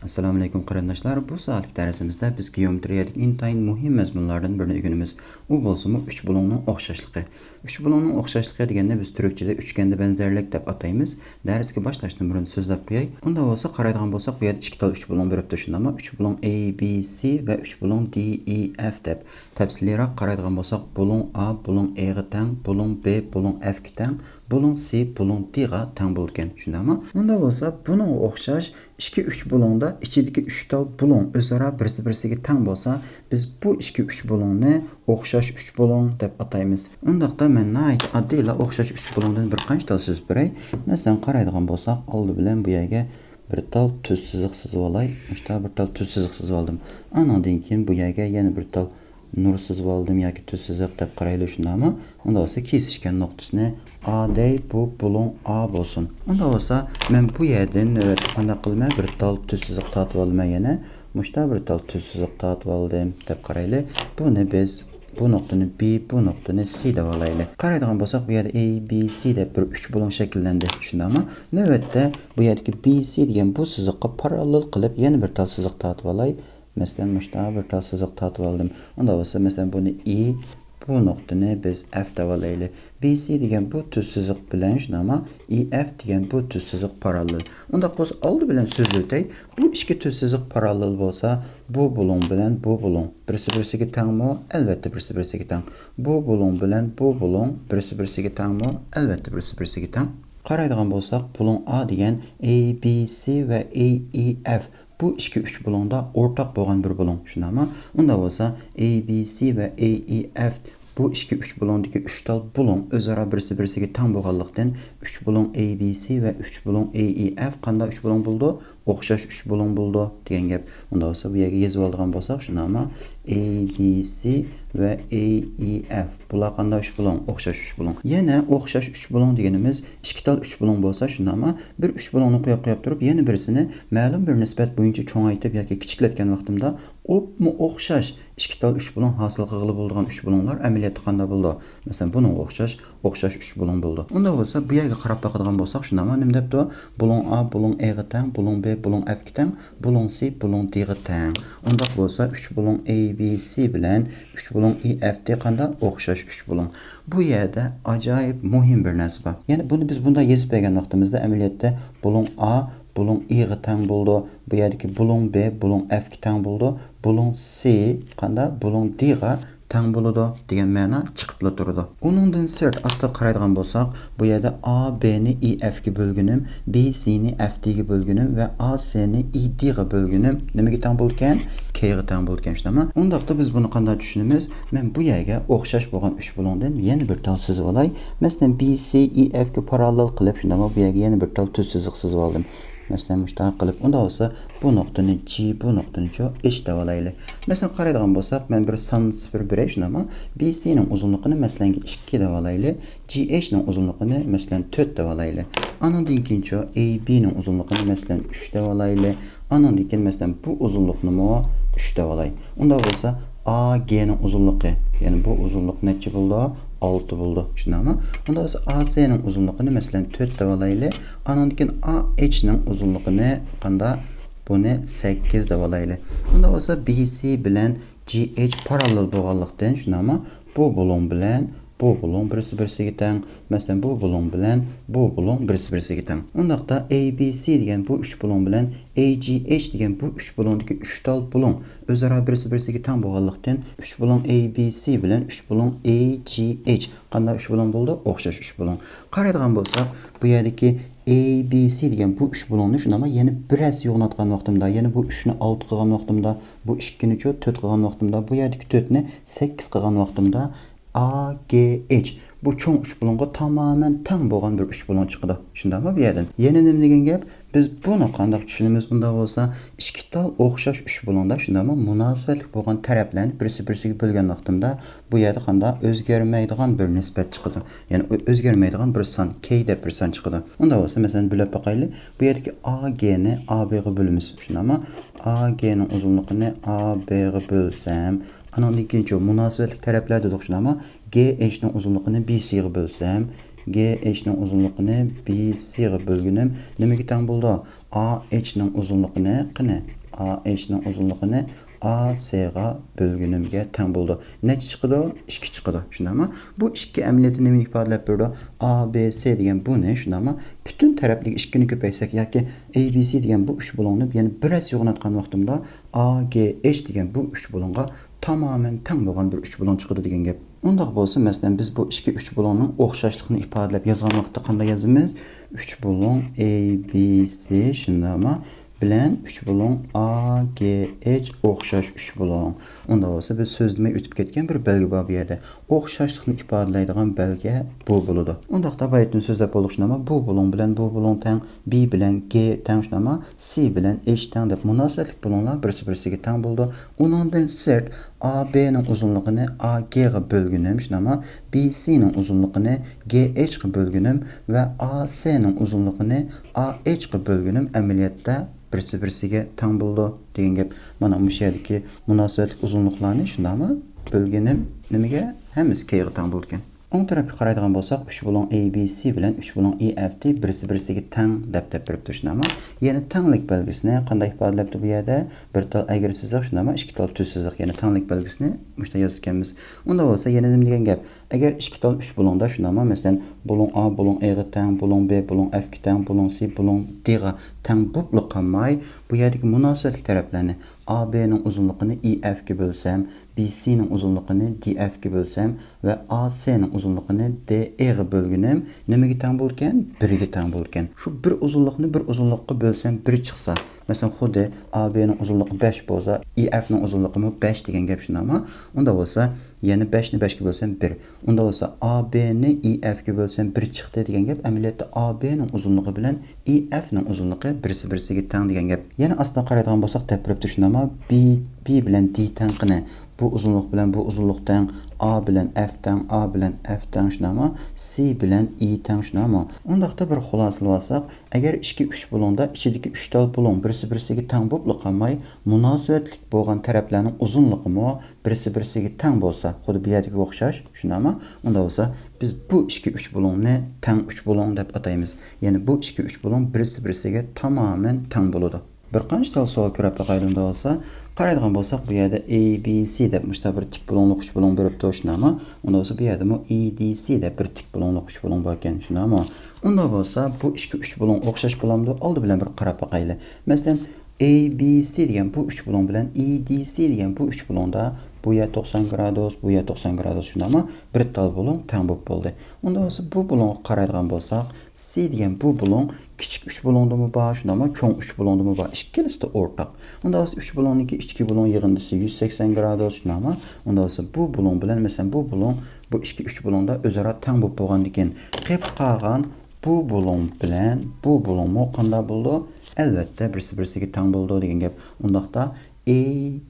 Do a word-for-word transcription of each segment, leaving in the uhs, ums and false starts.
ئەسسالامۇئەلەيكۇم قېرىنداشلار، بۇ سائەتلىك دەرسىمىزدە بىز گېئومېترىيەدىكى ئىنتايىن مۇھىم مەزمۇنلاردىن بىرنى ئۆگىنىمىز. ئۇ بولسىمۇ ئۈچ بۇلۇڭنىڭ ئوخشاشلىقى. ئۈچ بۇلۇڭنىڭ ئوخشاشلىقى دېگەننى بىز تۈركچىدە ئۈچكەندە بەنزەرلىك دەپ ئاتايمىز. دەرسكە باشلاشتىن بۇرۇن سۆزلەپ قوياي. ئۇنداق بولسا قارايدىغان بولساق، بۇ يەردە ئىككى تال ئۈچ بۇلۇڭ بېرىپتۇ، شۇنداقمۇ؟ ئۈچ بۇلۇڭ A B C ۋە ئۈچ بۇلۇڭ D E F دەپ. تەپسىلىيراق قارايدىغان بولساق، بۇلۇڭ A بۇلۇڭ A غا تەڭ، بۇلۇڭ B بۇلۇڭ F كە تەڭ، بۇلۇڭ C بۇلۇڭ D غا تەڭ بولىدىكەن، شۇنداقمۇ؟ ئۇنداق بولسا بۇنىڭغا ئوخشاش ئىككى ئۈچ بۇلۇڭدا ئىچىدىكى ئۈچ تال بۇلۇڭ ئۆزئارا بىرسى بىرسىگە تەڭ بولسا، بىز بۇ ئىككى ئۈچ بۇلۇڭنى ئوخشاش ئۈچ بۇلۇڭ دەپ ئاتايمىز. ئۇنداقتا مەن ناھايىتى ئاددىيلا ئوخشاش ئۈچ بۇلۇڭدىن بىر قانچە تال سىزىپ بېرەي. مەسىلەن، قارايدىغان بولساق، ئالدى بىلەن بۇ يەرگە بىر تال تۈز سىزىق سىزىۋالاي. مۇشتا بىر تال تۈز سىزىق سىزىۋالدىم. ئانىڭدىن كېيىن بۇ يەرگە يەنە بىر تال نۇر سىزىۋالدىم ياكى تۈز سىزىق دەپ قارايلى، شۇنداقمۇ؟ ئۇنداق بولسا كېسىشكەن نۇقتىسىنى A دەي، بۇ بۇلۇڭ A بولسۇن. ئۇنداق بولسا مەن بۇ يەردىن نۆۋەتتە قانداق قىلىمەن؟ بىر تال تۈز سىزىق تارتىۋالىمەن يەنە. مۇشتا بىر تال تۈز سىزىق تارتىۋالدىم دەپ قارايلى. بۇنى بىز بۇ نۇقتىنى B، بۇ نۇقتىنى C دەپ ئالايلى. قارايدىغان بولساق، بۇ يەردە A B C دەپ بىر ئۈچ بۇلۇڭ شەكىللەندى، شۇنداقمۇ؟ نۆۋەتتە بۇ يەردىكى B C دېگەن بۇ سىزىققا پاراللېل قىلىپ يەنە بىر تال سىزىق تارتىۋالاي. مەسىلەن، مۇشتا بىر تال سىزىق تارتىۋالدىم. ئۇنداق بولسا، مەسىلەن، بۇنى E، بۇ نۇقتىنى بىز F دەۋالايلى. B C دېگەن بۇ تۈز سىزىق بىلەن، شۇنداقمۇ؟ E F دېگەن بۇ تۈز سىزىق پاراللېل. ئۇنداق بولسا، ئالدى بىلەن سۆزلىۋېتەي. بۇ ئىككى تۈز سىزىق پاراللېل بولسا، بۇ بۇلۇڭ بىلەن بۇ بۇلۇڭ بىرسى بىرسىگە تەڭمۇ؟ ئەلۋەتتە، بىرسى بىرسىگە تەڭ. بۇ بۇلۇڭ بىلەن بۇ بۇلۇڭ بىرسى بىرسىگە تەڭمۇ؟ ئەلۋەتتە، بىرسى بىرسىگە تەڭ. قارايدىغان بولساق، بۇلۇڭ A دېگەن A B C ۋە A E F، بۇ ئىككى ئۈچ بۇلۇڭدا ئورتاق بولغان بىر بۇلۇڭ، شۇنداقمۇ؟ ئۇنداق بولسا، A B C ۋە A E F، بۇ ئىككى ئۈچ بۇلۇڭدىكى ئۈچ تال بۇلۇڭ ئۆزئارا بىرسى بىرسىگە تەڭ بولغانلىقتىن، ئۈچ بۇلۇڭ A B C ۋە ئۈچ بۇلۇڭ A E F قانداق ئۈچ بۇلۇڭ بولىدۇ؟ ئوخشاش ئۈچ بۇلۇڭ بولىدۇ دېگەن گەپ. ئۇنداق بولسا، بۇ يەرگە يېزىۋالىدىغان بولساق، شۇنداقمۇ؟ A B C ۋە A E F. بۇلار قانداق ئۈچ بۇلۇڭ؟ ئوخشاش ئۈچ بۇلۇڭ. يەنە ئوخشاش ئۈچ بۇلۇڭ دېگىنىمىز ئىككى تال ئۈچ بۇلۇڭ بولسا، شۇنداقمۇ؟ بىر ئۈچ بۇلۇڭنى قويۇپ، قويۇپ تۇرۇپ، يەنە بىرسىنى مەلۇم بىر نىسبەت بويىچە چوڭايتىپ ياكى كىچىكلەتكەن ۋاقتىمدا، ئوپمۇ ئوخشاش ئىككى تال ئۈچ بۇلۇڭ ھاسىل قىلغىلى بولىدىغان ئۈچ بۇلۇڭلار ئەمەلىيەتتە قانداق بولىدۇ؟ مەسىلەن، بۇنىڭغا ئوخشاش، ئوخشاش ئۈچ بۇلۇڭ بولىدۇ. ئۇنداق بولسا، بۇ يەرگە قاراپ باقىدىغان بولساق، شۇنداقمۇ؟ نېمە دەپتۇ؟ بۇلۇڭ A بۇلۇڭ A غا تەڭ، بۇلۇڭ B بۇلۇڭ F كە تەڭ، بۇلۇڭ C بۇلۇڭ D غا تەڭ. ئۇنداق بولسا، ئۈچ بۇلۇڭ A B C بىلەن ئۈچ بۇلۇڭ E F D قانداق؟ ئوخشاش ئۈچ بۇلۇڭ. بۇ يەردە ئاجايىپ مۇھىم بىر نەرسە بار. يەنى بۇنى بىز بۇنداق يېزىپ بەرگەن ۋاقتىمىزدا، ئەمەلىيەتتە بۇلۇڭ A بۇلۇڭ E غا تەڭ بولىدۇ. بۇ يەردىكى بۇلۇڭ B بۇلۇڭ F كە تەڭ بولىدۇ. بۇلۇڭ C قانداق؟ بۇلۇڭ D غا تەڭ بولىدۇ دېگەن مەنا چىقىپلا تۇرىدۇ. ئۇنىڭدىن سىرت، ئاستا قارايدىغان بولساق، بۇ يەردە A B نى E F كە بۆلگىنىم، B C نى F D گە بۆلگىنىم ۋە A C نى E D غا بۆلگىنىم نېمىگە تەڭ بولىدىكەن؟ K غا تەڭ بولىدىكەن، شۇنداقمۇ؟ ئۇنداقتا بىز بۇنى قانداق چۈشىنىمىز؟ مەن بۇ يەرگە ئوخشاش بولغان ئۈچ بۇلۇڭدىن يەنە بىر تال سىزىۋالاي. مەسىلەن، B C E F كە پاراللېل قىلىپ، شۇنداقمۇ؟ بۇ يەرگە يەنە بىر تال تۈز سىزىق سىزىۋالدىم. مەسىلەن، مۇشۇنداق قىلىپ، ئۇنداق بولسا، بۇ نۇقتىنى G، بۇ نۇقتىنىچۇ H دەۋالايلى. مەسىلەن، قارايدىغان بولساق، مەن بىر سان سىفىر بېرەي، شۇنداقمۇ؟ B C نىڭ ئۇزۇنلۇقىنى، مەسىلەن، ئىككى دەۋالايلى. G H نىڭ ئۇزۇنلۇقىنى، مەسىلەن، تۆت دەۋالايلى. ئانىڭدىن كېيىنچۇ A B نىڭ ئۇزۇنلۇقىنى، مەسىلەن، ئۈچ دەۋالايلى. ئانىڭدىن كېيىن، مەسىلەن، بۇ ئۇزۇنلۇقنىمۇ ئۈچ دەۋالاي. ئۇنداق بولسا، A G نىڭ ئۇزۇنلۇقى، يەنى بۇ ئۇزۇنلۇق نەچچە بولىدۇ؟ ئالتە بولىدۇ. شۇنداقمۇ؟ ئۇنداق بولسا، A C نىڭ ئۇزۇنلۇقىنى، مەسىلەن، تۆت دەۋالايلى. ئانىڭدىن كېيىن A H نىڭ ئۇزۇنلۇقىنى قانداق؟ بۇنى سەككىز دەۋالايلى. ئۇنداق بولسا، B C بىلەن G H پاراللېل بولغانلىقتىن، شۇنداقمۇ؟ بۇ بۇلۇڭ بىلەن بۇ بۇلۇڭ بىرسى بىرسىگە تەڭ. مەسىلەن، بۇ بۇلۇڭ بىلەن بۇ بۇلۇڭ بىرسى بىرسىگە تەڭ. ئۇنداقتا، A B C دېگەن بۇ ئۈچ بۇلۇڭ بىلەن A G H دېگەن بۇ ئۈچ بۇلۇڭدىكى ئۈچ تال بۇلۇڭ ئۆزئارا بىرسى بىرسىگە تەڭ بولغانلىقتىن، ئۈچ بۇلۇڭ A B C بىلەن ئۈچ بۇلۇڭ A G H قانداق ئۈچ بۇلۇڭ بولىدۇ؟ ئوخشاش ئۈچ بۇلۇڭ. قارايدىغان بولساق، بۇ يەردىكى A B C دېگەن بۇ ئۈچ بۇلۇڭنى، شۇنداقمۇ؟ يەنە بىر ھەسسە يوغىناتقان ۋاقتىمدا، يەنى بۇ ئۈچنى ئالتە قىلغان ۋاقتىمدا، بۇ ئىككىنىچۇ تۆت قىلغان ۋاقتىمدا، بۇ يەردىكى تۆتنى سەككىز قىلغان ۋاقتىمدا، A G H. بۇ چوڭ ئۈچ بۇلۇڭغا تامامەن تەڭ بولغان بىر ئۈچ بۇلۇڭ چىقىدۇ. شۇنداقمۇ بۇ يەردىن؟ يەنە نېمە دېگەن گەپ؟ بىز بۇنى قانداق چۈشىنىمىز؟ ئۇنداق بولسا، ئىككى تال ئوخشاش ئۈچ بۇلۇڭدا، شۇنداقمۇ؟ مۇناسىۋەتلىك بولغان تەرەپلەرنى بىرسى بىرسىگە بۆلگەن ۋاقتىمدا، بۇ يەردە قانداق؟ ئۆزگەرمەيدىغان بىر نىسبەت چىقىدۇ. يەنى ئۆ-، ئۆزگەرمەيدىغان بىر سان، K دەپ بىر سان چىقىدۇ. ئۇنداق بولسا، مەسىلەن، بۆلۈپ باقايلى. بۇ يەردىكى A G نى A B غا بۆلىمىز. شۇنداقمۇ؟ A G نىڭ ئۇزۇنلۇقىنى A B غا بۆلسەم، ئانىڭدىن كېيىنچۇ مۇناسىۋەتلىك تەرەپلەر دېدۇق، شۇنداقمۇ؟ G H نىڭ ئۇزۇنلۇقىنى B C غا بۆلسەم، G H نىڭ ئۇزۇنلۇقىنى B C غا بۆلگىنىم نېمىگە تەڭ بولىدۇ؟ A H نىڭ ئۇزۇنلۇقىنى، قېنى، A H نىڭ ئۇزۇنلۇقىنى A C غا بۆلگىنىمگە تەڭ بولىدۇ. نەچچە چىقىدۇ؟ ئىككى چىقىدۇ. شۇنداقمۇ؟ بۇ ئىككى ئەمەلىيەتتە نېمىنى ئىپادىلەپ بېرىدۇ؟ A B C دېگەن بۇنى، شۇنداقمۇ؟ پۈتۈن تەرەپلىك ئىككىنى كۆپەيتسەك ياكى A B C دېگەن بۇ ئۈچ بۇلۇڭنى يەنە بىر ھەسسە يوغىناتقان ۋاقتىمدا A G H دېگەن بۇ ئۈچ بۇلۇڭغا تامامەن تەڭ بولغان بىر ئۈچ بۇلۇڭ چىقىدۇ دېگەن گەپ. ئۇنداق بولسا، مەسىلەن، بىز بۇ ئىككى ئۈچ بۇلۇڭنىڭ ئوخشاشلىقىنى ئىپادىلەپ يازغان ۋاقىتتا قانداق يازىمىز؟ ئۈچ بۇلۇڭ A B C، شۇنداقمۇ؟ بىلەن ئۈچ بۇلۇڭ A G H ئوخشاش ئۈچ بۇلۇڭ. ئۇنداق بولسا، بىز سۆزلىمەي ئۆتۈپ كەتكەن بىر بەلگە بار بۇ يەردە. ئوخشاشلىقنى ئىپادىلەيدىغان بەلگە بۇ بولىدۇ. ئۇنداقتا بايىتىن سۆزلەپ بولدۇق، شۇنداقمۇ؟ بۇ بۇلۇڭ بىلەن بۇ بۇلۇڭ تەڭ، B بىلەن G تەڭ، شۇنداقمۇ؟ C بىلەن H تەڭ دەپ مۇناسىۋەتلىك بۇلۇڭلار بىرسى بىرسىگە تەڭ بولىدۇ. ئۇنىڭدىن سىرت، A B نىڭ ئۇزۇنلۇقىنى A G غا بۆلگىنىم، شۇنداقمۇ؟ B C نىڭ ئۇزۇنلۇقىنى G H غا بۆلگىنىم ۋە A C نىڭ ئۇزۇنلۇقىنى A H غا بۆلگىنىم ئەمەلىيەتتە بىرسى بىرسىگە تەڭ بولىدۇ دېگەن گەپ. مانا مۇشۇ يەردىكى مۇناسىۋەتلىك ئۇزۇنلۇقلارنى، شۇنداقمۇ؟ بۆلگىنىم نېمىگە؟ ھەممىسى K غا تەڭ بولىدىكەن. ئوڭ تەرەپكە قارايدىغان بولساق، ئۈچ بۇلۇڭ A B C بىلەن ئۈچ بۇلۇڭ E F T بىرسى بىرسىگە تەڭ دەپ دەپ بېرىپتۇ، شۇنداقمۇ؟ يەنە تەڭلىك بەلگىسىنى قانداق ئىپادىلەپتۇ بۇ يەردە؟ بىر تال ئەگرى سىزىق، شۇنداقمۇ؟ ئىككى تال تۈز سىزىق، يەنى تەڭلىك بەلگىسىنى مۇشۇنداق يازىدىكەنمىز. ئۇنداق بولسا يەنە نېمە دېگەن گەپ؟ ئەگەر ئىككى تال ئۈچ بۇلۇڭدا، شۇنداقمۇ؟ مەسىلەن، بۇلۇڭ A بۇلۇڭ A غا تەڭ، بۇلۇڭ B بۇلۇڭ F كە تەڭ، بۇلۇڭ C بۇلۇڭ D غا تەڭ بوپلا قالماي، بۇ يەردىكى مۇناسىۋەتلىك تەرەپلەرنى، A B نىڭ ئۇزۇنلۇقىنى E F كە بۆلسەم، B C نىڭ ئۇزۇنلۇقىنى D F كە بۆلسەم ۋە A C نىڭ ئۇزۇنلۇقىنى D E غا بۆلگىنىم نېمىگە تەڭ بولىدىكەن؟ بىرگە تەڭ بولىدىكەن. شۇ بىر ئۇزۇنلۇقنى بىر ئۇزۇنلۇققا بۆلسەم بىر چىقسا، مەسىلەن، خۇددى A B نىڭ ئۇزۇنلۇقى بەش بولسا، E F نىڭ ئۇزۇنلۇقىمۇ بەش دېگەن گەپ، شۇنداقمۇ؟ ئۇنداق بولسا، يەنە بەشنى بەشكە بۆلسەم بىر. ئۇنداق بولسا، A B نى E F كە بۆلسەم بىر چىقتى دېگەن گەپ، ئەمەلىيەتتە A B نىڭ ئۇزۇنلۇقى بىلەن E F نىڭ ئۇزۇنلۇقى بىرسى بىرسىگە تەڭ دېگەن گەپ. يەنە ئاستىغا قارايدىغان بولساق، دەپ بېرىپتۇ، شۇنداقمۇ؟ B، B بىلەن D تەڭ، قېنى، بۇ ئۇزۇنلۇق بىلەن بۇ ئۇزۇنلۇق تەڭ، A بىلەن F تەڭ، A بىلەن F تەڭ، شۇنداقمۇ؟ C بىلەن E تەڭ، شۇنداقمۇ؟ ئۇنداقتا بىر خۇلاسىلىۋالساق، ئەگەر ئىككى ئۈچ بۇلۇڭدا ئىچىدىكى ئۈچ تال بۇلۇڭ بىرسى بىرسىگە تەڭ بوپلا قالماي، مۇناسىۋەتلىك بولغان تەرەپلەرنىڭ ئۇزۇنلۇقىمۇ بىرسى بىرسىگە تەڭ بولسا، خۇددى بۇ يەردىكىگە ئوخشاش، شۇنداقمۇ؟ ئۇنداق بولسا، بىز بۇ ئىككى ئۈچ بۇلۇڭنى تەڭ ئۈچ بۇلۇڭ دەپ ئاتايمىز. يەنى بۇ ئىككى ئۈچ بۇلۇڭ بىرسى بىرسىگە تامامەن تەڭ بولىدۇ. بىر قانچە تال سوئال كۆرۈپ باقايلى، ئۇنداق بولسا. قارايدىغان بولساق، بۇ يەردە A B C دەپ مۇشۇنداق بىر تىك بۇلۇڭلۇق ئۈچ بۇلۇڭ بېرىپتۇ، شۇنداقمۇ؟ ئۇنداق بولسا، بۇ يەردىمۇ A D C دەپ بىر تىك بۇلۇڭلۇق ئۈچ بۇلۇڭ باركەن، شۇنداقمۇ؟ ئۇنداق بولسا، بۇ ئىككى ئۈچ بۇلۇڭ ئوخشاش بولامدۇ؟ ئالدى بىلەن بىر قاراپ باقايلى. مەسىلەن، A B C دېگەن بۇ ئۈچ بۇلۇڭ بىلەن A D C دېگەن بۇ ئۈچ بۇلۇڭدا بۇ يەر توقسان گرادۇس، بۇ يەر توقسان گرادۇس، شۇنداقمۇ؟ بىر تال بۇلۇڭ تەڭ بولۇپ بولدى. ئۇنداق بولسا، بۇ بۇلۇڭغا قارايدىغان بولساق، C دېگەن بۇ بۇلۇڭ كىچىك ئۈچ بۇلۇڭدىمۇ بار، شۇنداقمۇ؟ چوڭ ئۈچ بۇلۇڭدىمۇ بار. ئىككىلىسىدە ئورتاق. ئۇنداق بولسا، ئۈچ بۇلۇڭنىڭكى ئىچكى بۇلۇڭ يىغىندىسى يۈز سەكسەن گرادۇس، شۇنداقمۇ؟ ئۇنداق بولسا، بۇ بۇلۇڭ بىلەن، مەسىلەن، بۇ بۇلۇڭ بۇ ئىككى ئۈچ بۇلۇڭدا ئۆزئارا تەڭ بولۇپ بولغاندىكىن، قېلىپ قالغان بۇ بۇلۇڭ بىلەن بۇ بۇلۇڭمۇ قانداق بولىدۇ؟ ئەلۋەتتە، بىرسى بىرسىگە تەڭ بولىدۇ دېگەن گەپ. ئۇنداقتا، A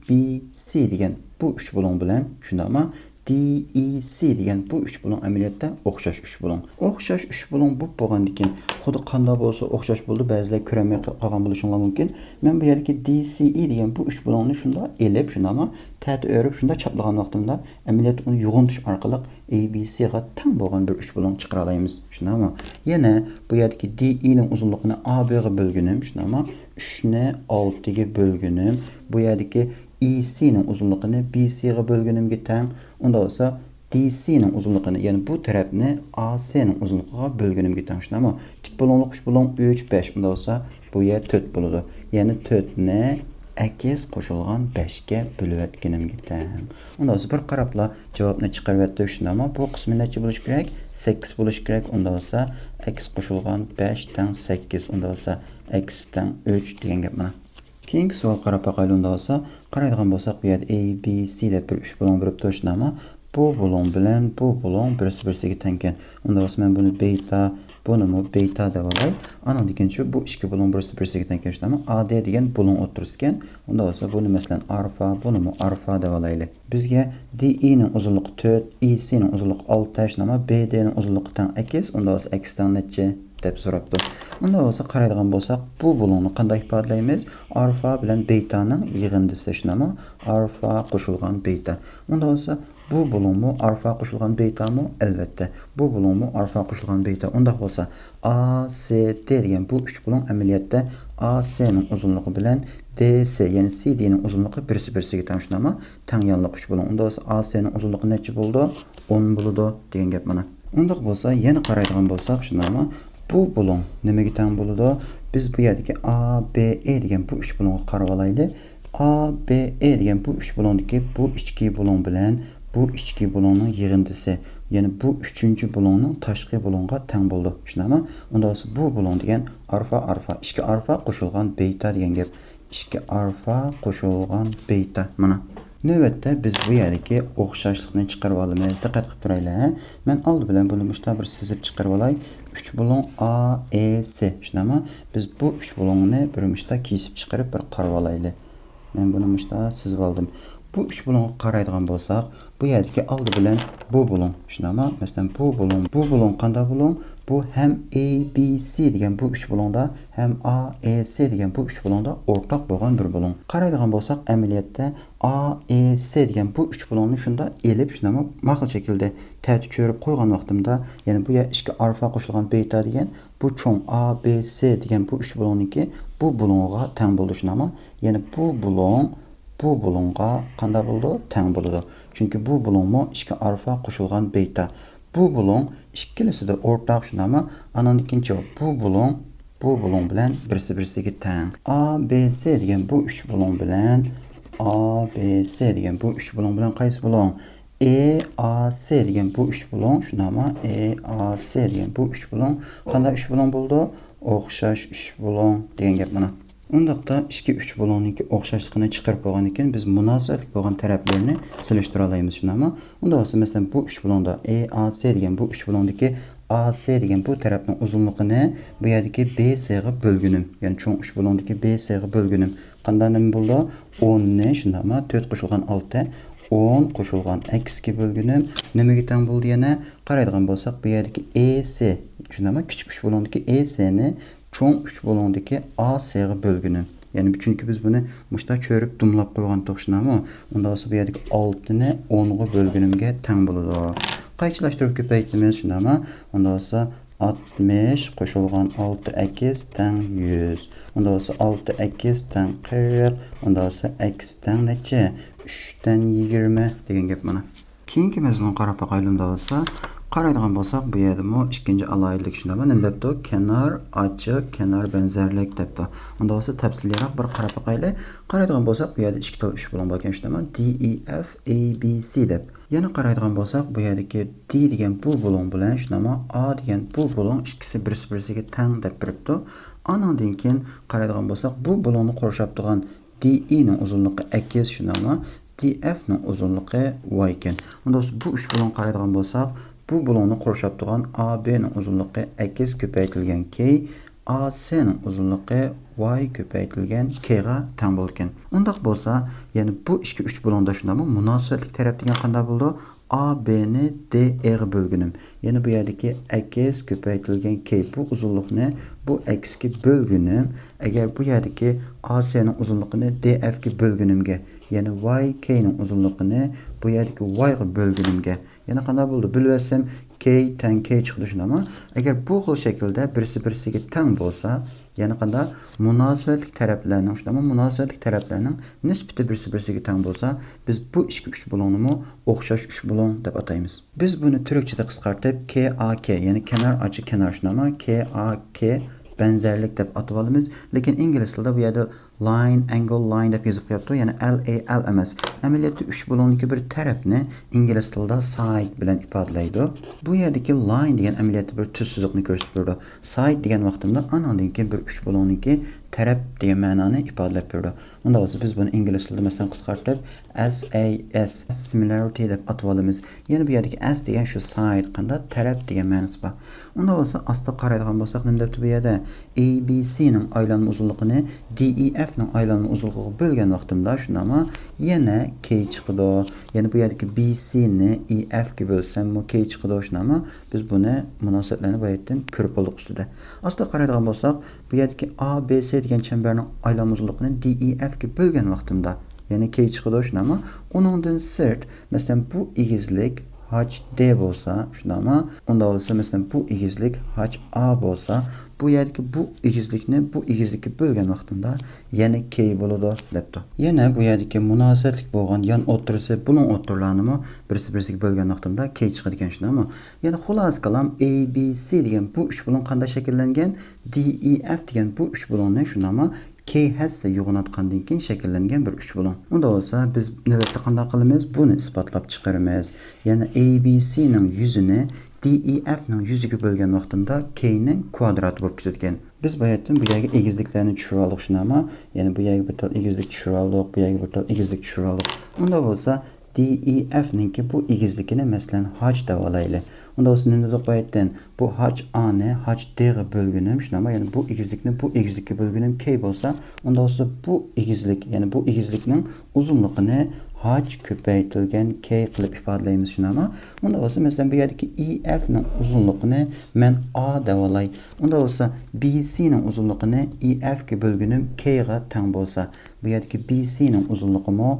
B C دېگەن بۇ ئۈچ بۇلۇڭ بىلەن، شۇنداقمۇ؟ D E C دېگەن بۇ ئۈچ بۇلۇڭ ئەمەلىيەتتە ئوخشاش ئۈچ بۇلۇڭ. ئوخشاش ئۈچ بۇلۇڭ بولۇپ بولغاندىكىن، خۇددى قانداق بولسا ئوخشاش بولىدۇ، بەزىلەر كۆرەلمەي قالغان بولۇشۇڭلار مۇمكىن. مەن بۇ يەردىكى D C E دېگەن بۇ ئۈچ بۇلۇڭنى شۇنداق ئېلىپ، شۇنداقمۇ؟ تەتۈر ئۆرۈپ، شۇنداق چاپلىغان ۋاقتىمدا، ئەمەلىيەتتە ئۇنى يوغىنىتىش ئارقىلىق A B C غا تەڭ بولغان بىر ئۈچ بۇلۇڭ چىقىرالايمىز. شۇنداقمۇ؟ يەنە بۇ يەردىكى D E نىڭ ئۇزۇنلۇقىنى A B غا بۆلگىنىم، شۇنداقمۇ؟ ئۈچنى ئالتىگە بۆلگىنىم، بۇ يەردىكى E C نىڭ ئۇزۇنلۇقىنى B C غا بۆلگىنىمگە تەڭ. ئۇنداق بولسا، D C نىڭ ئۇزۇنلۇقىنى، يەنى بۇ تەرەپنى A C نىڭ ئۇزۇنلۇقىغا بۆلگىنىمگە تەڭ، شۇنداقمۇ؟ تىك بۇلۇڭلۇق ئۈچ بۇلۇڭ ئۈچ، بەش، ئۇنداق بولسا، بۇ يەر تۆت بولىدۇ. يەنى تۆتنى ئەكس قوشۇلغان بەشكە بۆلۈۋەتكىنىمگە تەڭ. ئۇنداق بولسا، بىر قاراپلا جاۋابنى چىقىرىۋەتتۇق، شۇنداقمۇ؟ بۇ قىسمى نەچچە بولۇشى كېرەك؟ سەككىز بولۇشى كېرەك. ئۇنداق بولسا، ئەكس قوشۇلغان بەش تەڭ سەككىز، ئۇنداق بولسا، ئەكس تەڭ ئۈچ دېگەن گەپ مانا. كېيىنكى سوئال قاراپ باقايلى، ئۇنداق بولسا. قارايدىغان بولساق، بۇ يەردە A B C دەپ بىر ئۈچ بۇلۇڭ بېرىپتۇ، شۇنداقمۇ؟ بۇ بۇلۇڭ بىلەن بۇ بۇلۇڭ بىرسى بىرسىگە تەڭكەن. ئۇنداق بولسا، مەن بۇنى بېتا، بۇنىمۇ بېتا دەۋالاي. ئانىڭدىن كېيىن شۇ بۇ ئىككى بۇلۇڭ بىرسى بىرسىگە تەڭكەن، شۇنداقمۇ؟ A D دېگەن بۇلۇڭ ئوتتۇرىسىكەن. ئۇنداق بولسا، بۇنى، مەسىلەن، ئارفا، بۇنىمۇ ئارفا دەۋالايلى. بىزگە D E نىڭ ئۇزۇنلۇقى تۆت، E C نىڭ ئۇزۇنلۇقى ئالتە، شۇنداقمۇ؟ B D نىڭ ئۇزۇنلۇقى تەڭ ئەكس، ئۇنداق بولسا، ئەكس تەڭ نەچچە؟ دەپ سوراپتۇ. ئۇنداق بولسا قارايدىغان بولساق، بۇ بۇلۇڭنى قانداق ئىپادىلەيمىز؟ ئالفا بىلەن بېتانىڭ يىغىندىسى، شۇنداقمۇ؟ ئالفا قوشۇلغان بېتا. ئۇنداق بولسا، بۇ بۇلۇڭمۇ ئالفا قوشۇلغان بېتامۇ؟ ئەلۋەتتە، بۇ بۇلۇڭمۇ ئالفا قوشۇلغان بېتا. ئۇنداق بولسا، ئا سې تې دېگەن بۇ ئۈچ بۇلۇڭ ئەمەلىيەتتە ئا سې نىڭ ئۇزۇنلۇقى بىلەن دې سې، يەنى سې دې نىڭ ئۇزۇنلۇقى بىرسى بىرسىگە تەڭ، شۇنداقمۇ؟ تەڭ يانلىق ئۈچ بۇلۇڭ. ئۇنداق بولسا، ئا سې نىڭ ئۇزۇنلۇقى نەچچە بولىدۇ؟ ئون بولىدۇ دېگەن گەپ مانا. ئۇنداق بولسا، يەنە قارايدىغان بولساق، شۇنداقمۇ؟ بۇ بۇلۇڭ نېمىگە تەڭ بولىدۇ؟ بىز بۇ يەردىكى ئا بې ئې دېگەن بۇ ئۈچ بۇلۇڭغا قارىۋالايلى. ئا بې ئې دېگەن بۇ ئۈچ بۇلۇڭدىكى بۇ ئىچكى بۇلۇڭ بىلەن بۇ ئىچكى بۇلۇڭنىڭ يىغىندىسى، يەنى بۇ ئۈچىنچى بۇلۇڭنىڭ تاشقى بۇلۇڭغا تەڭ بولىدۇ. شۇنداقمۇ؟ ئۇنداق بولسا، بۇ بۇلۇڭ دېگەن ئالفا، ئالفا، ئىككى ئالفا قوشۇلغان بېتا دېگەن گەپ. ئىككى ئالفا قوشۇلغان بېتا. مانا. نۆۋەتتە بىز بۇ يەردىكى ئوخشاشلىقنى چىقىرىۋالىمىز. دىققەت قىلىپ تۇرايلى، ھە؟ مەن ئالدى بىلەن بۇنى مۇشۇنداق بىر سىزىپ چىقىرىۋالاي. ئۈچ بۇلۇڭ ئا ئې سې. شۇنداقمۇ؟ بىز بۇ ئۈچ بۇلۇڭنى بىر مۇشۇنداق كېسىپ چىقىرىپ بىر قارىۋالايلى. مەن بۇنى مۇشۇنداق سىزىۋالدىم. بۇ ئۈچ بۇلۇڭغا قارايدىغان بولساق، بۇ يەردىكى ئالدى بىلەن بۇ بۇلۇڭ. شۇنداقمۇ؟ مەسىلەن، بۇ بۇلۇڭ، بۇ بۇلۇڭ قانداق بۇلۇڭ؟ بۇ ھەم ئې بى سى دېگەن بۇ ئۈچ بۇلۇڭدا، ھەم ئا ئې سې دېگەن بۇ ئۈچ بۇلۇڭدا ئورتاق بولغان بىر بۇلۇڭ. قارايدىغان بولساق، ئەمەلىيەتتە ئا ئې سې دېگەن بۇ ئۈچ بۇلۇڭنى شۇنداق ئېلىپ، شۇنداقمۇ؟ ماقۇل شەكىلدە تەتۈر چۆرۈپ قويغان ۋاقتىمدا، يەنى بۇ يەر ئىككى ئالفا قوشۇلغان بېتا دېگەن بۇ چوڭ ئا بې سې دېگەن بۇ ئۈچ بۇلۇڭنىڭكى بۇ بۇلۇڭىغا تەڭ بولىدۇ، شۇنداقمۇ؟ يەنى بۇ بۇلۇڭ بۇ بۇلۇڭغا قانداق بولىدۇ؟ تەڭ بولىدۇ. چۈنكى بۇ بۇلۇڭمۇ ئىككى ئالفا قوشۇلغان بېتا. بۇ بۇلۇڭ ئىككىلىسىدە ئورتاق، شۇنداقمۇ؟ ئانىڭدىن كېيىنچە بۇ بۇلۇڭ بۇ بۇلۇڭ بىلەن بىرسى بىرسىگە تەڭ. ئا بې سې دېگەن بۇ ئۈچ بۇلۇڭ بىلەن ئا بې سې دېگەن بۇ ئۈچ بۇلۇڭ بىلەن قايسى بۇلۇڭ؟ ئې ئا سې دېگەن بۇ ئۈچ بۇلۇڭ، شۇنداقمۇ؟ ئې ئا سې دېگەن بۇ ئۈچ بۇلۇڭ قانداق ئۈچ بۇلۇڭ بولىدۇ؟ ئوخشاش ئۈچ بۇلۇڭ دېگەن گەپ مانا. ئۇنداقتا ئىككى ئۈچ بۇلۇڭنىڭكى ئوخشاشلىقىنى چىقىرىپ بولغاندىن كېيىن، بىز مۇناسىۋەتلىك بولغان تەرەپلىرىنى سېلىشتۇرالايمىز، شۇنداقمۇ؟ ئۇنداق بولسا، مەسىلەن، بۇ ئۈچ بۇلۇڭدا ئې ئا سې دېگەن بۇ ئۈچ بۇلۇڭدىكى ئا سې دېگەن بۇ تەرەپنىڭ ئۇزۇنلۇقىنى بۇ يەردىكى بې سېغا بۆلگىنىم، يەنى چوڭ ئۈچ بۇلۇڭدىكى بې سېغا بۆلگىنىم قانداق نېمە بولىدۇ؟ ئوننى، شۇنداقمۇ؟ تۆت قوشۇلغان ئالتە، ئون قوشۇلغان ئەكسكە بۆلگىنىم نېمىگە تەڭ بولىدۇ يەنە؟ قارايدىغان بولساق، بۇ يەردىكى ئې سې، شۇنداقمۇ؟ كىچىك ئۈچ بۇلۇڭدىكى ئې سېنى چوڭ ئۈچ بۇلۇڭدىكى ئا سېغا بۆلگىنىم. يەنى، چۈنكى بىز بۇنى مۇشۇنداق چۆرۈپ دۇملاپ قويغانتۇق، شۇنداقمۇ؟ ئۇنداق بولسا، بۇ يەردىكى ئالتىنى ئونغا بۆلگىنىمگە تەڭ بولىدۇ. قايچىلاشتۇرۇپ كۆپەيتىمىز، شۇنداقمۇ؟ ئۇنداق بولسا، ئاتمىش قوشۇلغان ئالتە ئەكس تەڭ يۈز. ئۇنداق بولسا، ئالتە ئەكس تەڭ قىرىق. ئۇنداق بولسا، ئەكس تەڭ نەچچە؟ ئۈچتىن يىگىرمە دېگەن گەپ مانا. كېيىنكى مەزمۇنغا قاراپ باقايلى، ئۇنداق بولسا. قارايدىغان بولساق، بۇ يەردىمۇ ئىككىنچى ئالاھىدىلىك شۇنداقمۇ؟ نېمە دەپتۇ؟ كەنار ئاچىق، كەنار بەنزەرلىك دەپتۇ. ئۇنداق بولسا، تەپسىلىيرەك بىر قاراپ باقايلى. قارايدىغان بولساق، بۇ يەردە ئىككى تال ئۈچ بۇلۇڭ باركەن، شۇنداقمۇ؟ دى ئى ئەف، ئەي بى سى دەپ. يەنە قارايدىغان بولساق، بۇ يەردىكى دى دېگەن بۇ بۇلۇڭ بىلەن شۇنداقمۇ ئا دېگەن بۇ بۇلۇڭ ئىككىسى بىرسى بىرسىگە تەڭ دەپ بېرىپتۇ. ئانىڭدىن كېيىن قارايدىغان بولساق، بۇ بۇلۇڭنى قورشاپ تۇرغان دى ئىنىڭ ئۇزۇنلۇقى ئەكس، شۇنداقمۇ؟ دى ئەفنىڭ ئۇزۇنلۇقى ۋاي ئىكەن. ئۇنداق بولسا، بۇ ئۈچ بۇلۇڭغا قارايدىغان بولساق، بۇ بۇلۇڭنى قورشاپ تۇرغان ئا بىنىڭ ئۇزۇنلۇقى ئەكس كۆپەيتىلگەن كېي، ئا سىنىڭ ئۇزۇنلۇقى ۋاي كۆپەيتىلگەن كېيغا تەڭ بولىدىكەن. ئۇنداق بولسا، يەنى بۇ ئىككى ئۈچ بۇلۇڭدا شۇنداقمۇ؟ مۇناسىۋەتلىك تەرەپ دېگەن قانداق بولىدۇ؟ ئا بىنى دى ئېغا بۆلگىنىم. يەنى بۇ يەردىكى ئەكس كۆپەيتىلگەن كېي بۇ ئۇزۇنلۇقنى بۇ ئەكسكە بۆلگىنىم. ئەگەر بۇ يەردىكى ئا سىنىڭ ئۇزۇنلۇقىنى دى ئەفكە بۆلگىنىمگە، يەنى ۋاي كېينىڭ ئۇزۇنلۇقىنى بۇ يەردىكى ۋايغا بۆلگىنىمگە، يەنە قانداق بولدى؟ بۆلۈۋەتسەم، كېي تەڭ كېي چىقىدۇ، شۇنداقمۇ؟ ئەگەر بۇ خىل شەكىلدە بىرسى بىرسىگە تەڭ بولسا، يەنە قانداق؟ مۇناسىۋەتلىك تەرەپلەرنىڭ، شۇنداقمۇ؟ مۇناسىۋەتلىك تەرەپلەرنىڭ نىسبىتى بىرسى بىرسىگە تەڭ بولسا، بىز بۇ ئىككى ئۈچ بۇلۇڭنىمۇ ئوخشاش ئۈچ بۇلۇڭ دەپ ئاتايمىز. بىز بۇنى تۈركچىدە قىسقارتىپ كې ئا كې، يەنى كەنار ئاچىق كەنار، شۇنداقمۇ؟ كې ئا كې بەنزەرلىك دەپ ئاتىۋالىمىز. لېكىن ئىنگلىز تىلىدا بۇ يەردە لاين، ئەنگىل، لاين دەپ يېزىپ قويۇپتۇ، يەنى ئەل ئەي ئەل ئەمەس. ئەمەلىيەتتە ئۈچ بۇلۇڭدىكى بىر تەرەپنى ئىنگلىز تىلىدا سايد بىلەن ئىپادىلەيدۇ. بۇ يەردىكى لاين دېگەن ئەمەلىيەتتە بىر تۈز سىزىقنى كۆرسىتىپ بېرىدۇ. سايد دېگەن ۋاقتىمدا ئانىڭدىن كېيىن بىر ئۈچ بۇلۇڭدىكى تەرەپ دېگەن مەنانى ئىپادىلەپ بېرىدۇ. ئۇنداق بولسا، بىز بۇنى ئىنگلىز تىلىدا، مەسىلەن، قىسقارتىپ، ئەس ئەي ئەس، سىمىلارىتى دەپ ئاتىۋالىمىز. يەنە بۇ يەردىكى ئەس دېگەن شۇ سايد، قانداق؟ تەرەپ دېگەن مەنىسى بار. ئۇنداق بولسا، ئاستا قارايدىغان بولساق، نېمە دەپتۇ بۇ يەردە؟ ئەي بى سىنىڭ ئايلانما ئۇزۇنلۇقىنى دى ئى ئەف ئايلانما ئۇزۇنلۇقىغا بۆلگەن ۋاقتىمدا شۇنداقمۇ يەنە كەي چىقىدۇ. يەنى بۇ يەردىكى بى سىنى ئى ئەفكە بۆلسەممۇ كەي چىقىدۇ شۇنداقمۇ. بىز بۇنى مۇناسىۋەتلەرنى بۇ يەردىن كۆرۈپ بولدۇق ئۈستىدە. ئاستىغا قارايدىغان بولساق، بۇ يەردىكى ئا بى سى دېگەن چەمبەرنىڭ ئايلانما ئۇزۇنلۇقىنى دى ئى ئەفكە بۆلگەن ۋاقتىمدا يەنە كەي چىقىدۇ شۇنداقمۇ. ئۇنىڭدىن سىرت، مەسىلەن، بۇ ئېگىزلىك ھاچ دې بولسا شۇنداقمۇ. ئۇنداق بولسا، مەسىلەن، بۇ ئېگىزلىك ھاچ ئا بولسا، بۇ يەردىكى بۇ ئېگىزلىكنى بۇ ئېگىزلىككە بۆلگەن ۋاقتىمدا يەنە كەي بولىدۇ دەپتۇ. يەنە بۇ يەردىكى مۇناسىۋەتلىك بولغان يان ئوتتۇرىسى، بۇلۇڭ ئوتتۇرىلارنىمۇ بىرسى بىرسىگە بۆلگەن ۋاقتىمدا كەي چىقىدىكەن شۇنداقمۇ. يەنى خۇلاسە كالام، ئەي بى سى دېگەن بۇ ئۈچ بۇلۇڭ قانداق شەكىللەنگەن؟ دى ئى ئەف دېگەن بۇ ئۈچ بۇلۇڭنى شۇنداقمۇ كەي ھەسسە يوغىناتقاندىن كېيىن شەكىللەنگەن بىر ئۈچ بۇلۇڭ. ئۇنداق بولسا، بىز نۆۋەتتە قانداق قىلىمىز؟ بۇنى ئىسپاتلاپ چىقىرىمىز. يەنى ئەي بى سىنىڭ يۈزىنى دى ئى ئەفنىڭ يۈزىگە بۆلگەن ۋاقتىمدا كەينىڭ كۋادراتى بولۇپ كېتىدىكەن. بىز باياتىن بۇ يەرگە ئېگىزلىكلەرنى چۈشۈرۈۋالدۇق شۇنداقمۇ. يەنى بۇ يەرگە بىر تال ئېگىزلىك چۈشۈرۈۋالدۇق، بۇ يەرگە بىر تال ئېگىزلىك چۈشۈرۈۋالدۇق. ئۇنداق بولسا، دى ئى ئەفنىڭكى بۇ ئېگىزلىكىنى، مەسىلەن، ھاچ دەۋالايلى. ئۇنداق بولسا نېمە دېدۇق باياتىن؟ بۇ ھاچ ئانى ھاچ دېغا بۆلگىنىم شۇنداقمۇ. يەنى بۇ ئېگىزلىكنى بۇ ئېگىزلىككە بۆلگىنىم كەي بولسا، ئۇنداق بولسا بۇ ئېگىزلىك، يەنى بۇ ئېگىزلىكنىڭ ئۇزۇنلۇقىنى ھاچ كۆپەيتىلگەن كەي قىلىپ ئىپادىلەيمىز شۇنداقمۇ. ئۇنداق بولسا، مەسىلەن، بۇ يەردىكى ئى ئەفنىڭ ئۇزۇنلۇقىنى مەن ئا دەۋالاي. ئۇنداق بولسا، بى سىنىڭ ئۇزۇنلۇقىنى ئى ئەفكە بۆلگىنىم كەيغا تەڭ بولسا، بۇ يەردىكى بى سىنىڭ ئۇزۇنلۇقىمۇ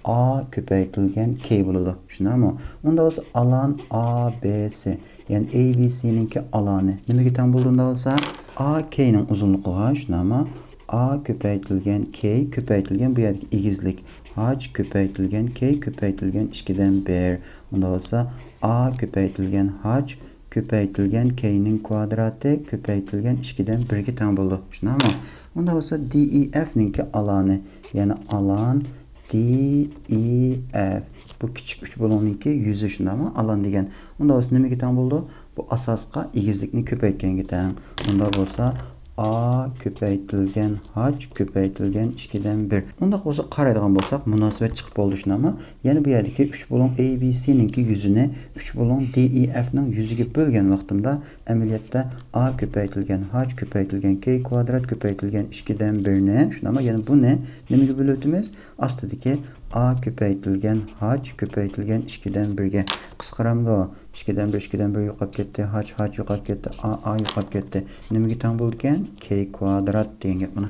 ئا كۆپەيتىلگەن كەي بولىدۇ. شۇنداقمۇ؟ ئۇنداق بولسا، ئالان ئا بى سى، يەنى ئەي بى سىنىڭكى ئالانى نېمىگە تەڭ بولىدۇ ئۇنداق بولسا؟ ئا كەينىڭ ئۇزۇنلۇقىغا، شۇنداقمۇ؟ ئا كۆپەيتىلگەن كەي كۆپەيتىلگەن بۇ يەردىكى ئېگىزلىك ھاچ كۆپەيتىلگەن كەي كۆپەيتىلگەن ئىككىدىن بىر. ئۇنداق بولسا، ئا كۆپەيتىلگەن ھاچ كۆپەيتىلگەن كەينىڭ كۋادراتى كۆپەيتىلگەن ئىككىدىن بىرگە تەڭ بولىدۇ. شۇنداقمۇ؟ ئۇنداق بولسا، دى ئى ئەفنىڭكى ئالانى، يەنى ئالان دى ئى ئەف. بۇ كىچىك ئۈچ بۇلۇڭنىڭكى يۈزى شۇنداقمۇ؟ ئالان دېگەن. ئۇنداق بولسا نېمىگە تەڭ بولىدۇ؟ بۇ ئاساسقا ئېگىزلىكنى كۆپەيتكەنگە تەڭ. ئۇنداق بولسا، ئا كۆپەيتىلگەن ھاچ كۆپەيتىلگەن ئىككىدىن بىر. ئۇنداق بولسا قارايدىغان بولساق، مۇناسىۋەت چىقىپ بولدى شۇنداقمۇ؟ يەنى بۇ يەردىكى ئۈچ بۇلۇڭ ئەي بى سىنىڭكى يۈزىنى ئۈچ بۇلۇڭ دى ئى ئەفنىڭ يۈزىگە بۆلگەن ۋاقتىمدا، ئەمەلىيەتتە ئا كۆپەيتىلگەن ھاچ كۆپەيتىلگەن كەي كۋادرات كۆپەيتىلگەن ئىككىدىن بىرنى، شۇنداقمۇ؟ يەنى بۇنى نېمىگە بۆلۈۋېتىمىز؟ ئاستىدىكى ئا كۆپەيتىلگەن ھاچ كۆپەيتىلگەن ئىككىدىن بىرگە. قىسقىرامدۇ؟ ئىككىدىن بىر، ئىككىدىن بىر يوقاپ كەتتى، ھاچ، ھاچ يوقاپ كەتتى، ئا، ئا يوقاپ كەتتى. نېمىگە تەڭ بولىدىكەن؟ كەي كۋادرات دېگەن گەپ مانا.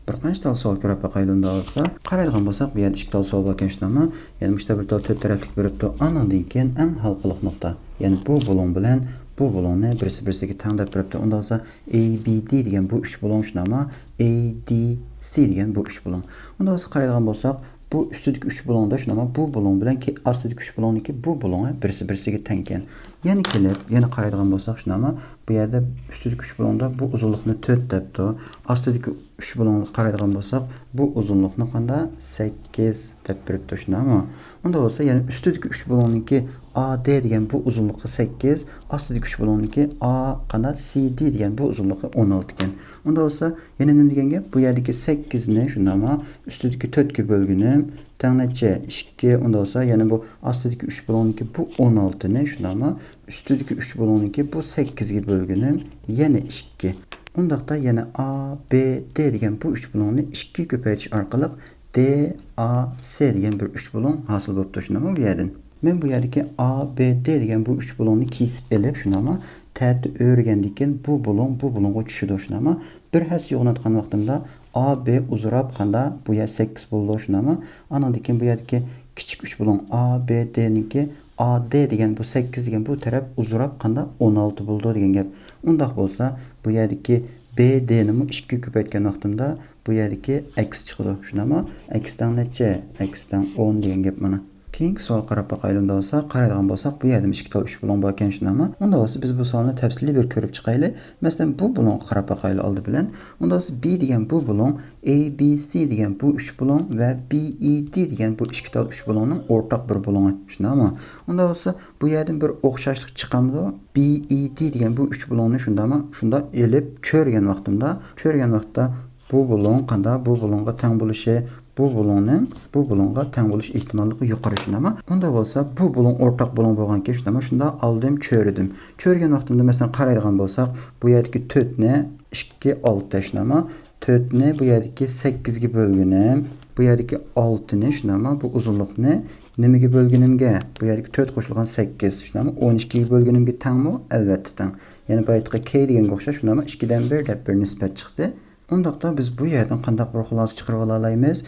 بىر قانچە تال سوئال كۆرۈپ باقايلى ئۇنداق بولسا. قارايدىغان بولساق، بۇ يەردە ئىككى تال سوئال باركەن شۇنداقمۇ؟ يەنى مۇشۇ بىر تال تۆت تەرەپلىك بېرىپتۇ. ئانىڭدىن كېيىن ئەڭ ھالقىلىق نۇقتا. يەنى بۇ بۇلۇڭ بىلەن بۇ بۇلۇڭنى بىرسى بىرسىگە تەڭ دەپ بېرىپتۇ. ئۇنداق بولسا، ئەي بى دى دېگەن بۇ ئۈچ بۇلۇڭ شۇنداقمۇ؟ ئەي دى سى دېگەن بۇ ئۈچ بۇلۇڭ. ئۇنداق بولسا قارايدىغان بولساق، بۇ ئۈستىدىكى ئۈچ بۇلۇڭدا شۇنداقمۇ؟ بۇ بۇلۇڭ بىلەن كى-، ئاستىدىكى ئۈچ بۇلۇڭنىڭكى بۇ بۇلۇڭى بىرسى بىرسىگە تەڭكەن. يەنە كېلىپ، يەنە قارايدىغان بولساق شۇنداقمۇ؟ بۇ يەردە ئۈستىدىكى ئۈچ بۇلۇڭدا بۇ ئۇزۇنلۇقنى تۆت دەپتۇ. ئاستىدىكى ئۈچ بۇلۇڭغا قارايدىغان بولساق، بۇ ئۇزۇنلۇقنى قاندا؟ سەككىز دەپ بېرىپتۇ، شۇنداقمۇ؟ ئۇنداق بولسا، يەنە ئۈستىدىكى ئۈچ بۇلۇڭنىڭكى ئا دى دېگەن بۇ ئۇزۇنلۇقى سەككىز، ئاستىدىكى ئۈچ بۇلۇڭنىڭكى ئا قاندا؟ سى دى دېگەن بۇ ئۇزۇنلۇقى ئون ئالتە ئىكەن. ئۇنداق بولسا، يەنە نېمە دېگەن گەپ؟ بۇ يەردىكى سەككىزنى شۇنداقمۇ؟ ئۈستىدىكى تۆتكە بۆلگىنىم تەڭ نەچچە؟ ئىككى. ئۇنداق بولسا، يەنە بۇ ئاستىدىكى ئۈچ بۇلۇڭنىڭكى بۇ ئون ئالتىنى شۇنداقمۇ؟ ئۈستىدىكى ئۈچ بۇلۇڭنىڭكى بۇ سەككىزگە بۆلگىنىم يەنە ئىككى. ئۇنداقتا يەنە ئا بى دى دېگەن بۇ ئۈچ بۇلۇڭنى ئىككىگە كۆپەيتىش ئارقىلىق دى ئا سى دېگەن بىر ئۈچ بۇلۇڭ ھاسىل بوپتۇ، شۇنداقمۇ بۇ يەردىن؟ مەن بۇ يەردىكى ئا بى دى دېگەن بۇ ئۈچ بۇلۇڭنى كېسىپ ئېلىپ، شۇنداقمۇ؟ تەتە ئۆرۈگەندىن كېيىن بۇ بۇلۇڭ بۇ بۇلۇڭغا چۈشىدۇ، شۇنداقمۇ؟ بىر ھەسسە يوغىناتقان ۋاقتىمدا ئا بى ئۇزىراپ قاندا؟ بۇ يەر سەككىز بولىدۇ، شۇنداقمۇ؟ ئانىڭدىن كېيىن بۇ يەردىكى كىچىك ئۈچ بۇلۇڭ ئا بى دىنىڭكى ئا دى دېگەن بۇ سەككىز دېگەن بۇ تەرەپ ئۇزىراپ قاندا؟ ئون ئالتە بولىدۇ دېگەن گەپ. ئۇنداق بولسا، بۇ يەردىكى بى دىنىمۇ ئىككىگە كۆپەيتكەن ۋاقتىمدا بۇ يەردىكى ئەكس چىقىدۇ. شۇنداقمۇ؟ ئەكس تەڭ نەچچە؟ ئەكس تەڭ ئون دېگەن گەپ مانا. كېيىنكى سوئالغا قاراپ باقايلى ئۇنداق بولسا. قارايدىغان بولساق، بۇ يەردىمۇ ئىككى تال ئۈچ بۇلۇڭ باركەن، شۇنداقمۇ؟ ئۇنداق بولسا، بىز بۇ سوئالنى تەپسىلىي بىر كۆرۈپ چىقايلى. مەسىلەن، بۇ بۇلۇڭغا قاراپ باقايلى ئالدى بىلەن. ئۇنداق بولسا، بى دېگەن بۇ بۇلۇڭ ئەي بى سى دېگەن بۇ ئۈچ بۇلۇڭ ۋە بى ئى دى دېگەن بۇ ئىككى تال ئۈچ بۇلۇڭنىڭ ئورتاق بىر بۇلۇڭى، شۇنداقمۇ؟ ئۇنداق بولسا، بۇ يەردىن بىر ئوخشاشلىق چىقامدۇ؟ بى ئى دى دېگەن بۇ ئۈچ بۇلۇڭنى شۇنداقمۇ؟ شۇنداق ئېلىپ چۆرگەن ۋاقتىمدا، چۆرگەن ۋاقىتتا بۇ بۇلۇڭ قاندا؟ بۇ بۇلۇڭغا تەڭ بولۇشى، بۇ بۇلۇڭنىڭ بۇ بۇلۇڭغا تەڭ بولۇش ئېھتىماللىقى يۇقىرى، شۇنداقمۇ؟ ئۇنداق بولسا، بۇ بۇلۇڭ ئورتاق بۇلۇڭ بولغانكەن، شۇنداقمۇ؟ شۇنداق ئالدىم، چۆرىدىم. چۆرگەن ۋاقتىمدا، مەسىلەن، قارايدىغان بولساق، بۇ يەردىكى تۆتنى ئىككى، ئالتە، شۇنداقمۇ؟ تۆتنى بۇ يەردىكى سەككىزگە بۆلگىنىم، بۇ يەردىكى ئالتىنى، شۇنداقمۇ، بۇ ئۇزۇنلۇقنى نېمىگە بۆلگىنىمگە، بۇ يەردىكى تۆت قوشۇلغان سەككىز، شۇنداقمۇ، ئون ئىككىگە بۆلگىنىمگە تەڭمۇ؟ ئەلۋەتتە تەڭ. يەنى بايىتقى كەي دېگەنگە ئوخشاش، شۇنداقمۇ، ئىككىدىن بىر دەپ بىر نىسبەت چىقتى. ئۇنداقتا بىز بۇ يەردىن قانداق بىر خۇلاسە چىقىرىپ ئالالايمىز؟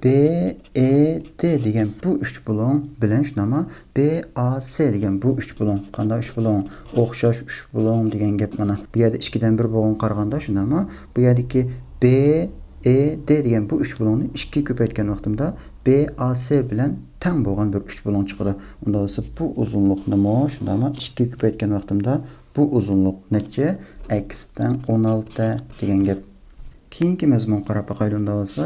ب ئې دې دېگەن بۇ ئۈچ بۇلۇڭ بىلەن، شۇنداقمۇ، ب ئا سې دېگەن بۇ ئۈچ بۇلۇڭ. قانداق ئۈچ بۇلۇڭ؟ ئوخشاش ئۈچ بۇلۇڭ دېگەن گەپ مانا. بۇ يەردە ئىككىدىن بىر بولغانغا قارىغاندا، شۇنداقمۇ، بۇ يەردىكى ب ئې دې دېگەن بۇ ئۈچ بۇلۇڭنى ئىككىگە كۆپەيتكەن ۋاقتىمدا ب ئا سې بىلەن تەڭ بولغان بىر ئۈچ بۇلۇڭ چىقىدۇ. ئۇنداق بولسا بۇ ئۇزۇنلۇقنىمۇ، شۇنداقمۇ، ئىككىگە كۆپەيتكەن ۋاقتىمدا بۇ ئۇزۇنلۇق نەچچە؟ ئەكس تەڭ ئون ئالتە دېگەن گەپ. كېيىنكى مەزمۇنغا قاراپ باقايلى ئۇنداق بولسا.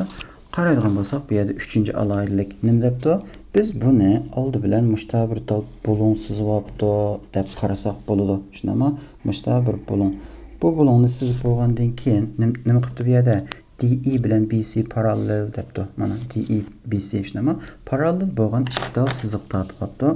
قارايدىغان بولساق، بۇ يەردە ئۈچىنچى ئالاھىدىلىك نېمە دەپتۇ؟ بىز بۇنى ئالدى بىلەن مۇشتا بىر تال بۇلۇڭ سىزىۋاپتۇ دەپ قارىساق بولىدۇ. شۇنداقمۇ؟ مۇشتا بىر بۇلۇڭ. بۇ بۇلۇڭنى سىزىپ بولغاندىن كېيىن نېم-، نېمە قىپتۇ بۇ يەردە؟ دې ئى بىلەن بې سى پاراللېل دەپتۇ. مانا، دې ئى، بې سى، شۇنداقمۇ؟ پاراللېل بولغان ئىككى تال سىزىق تارتىۋاپتۇ.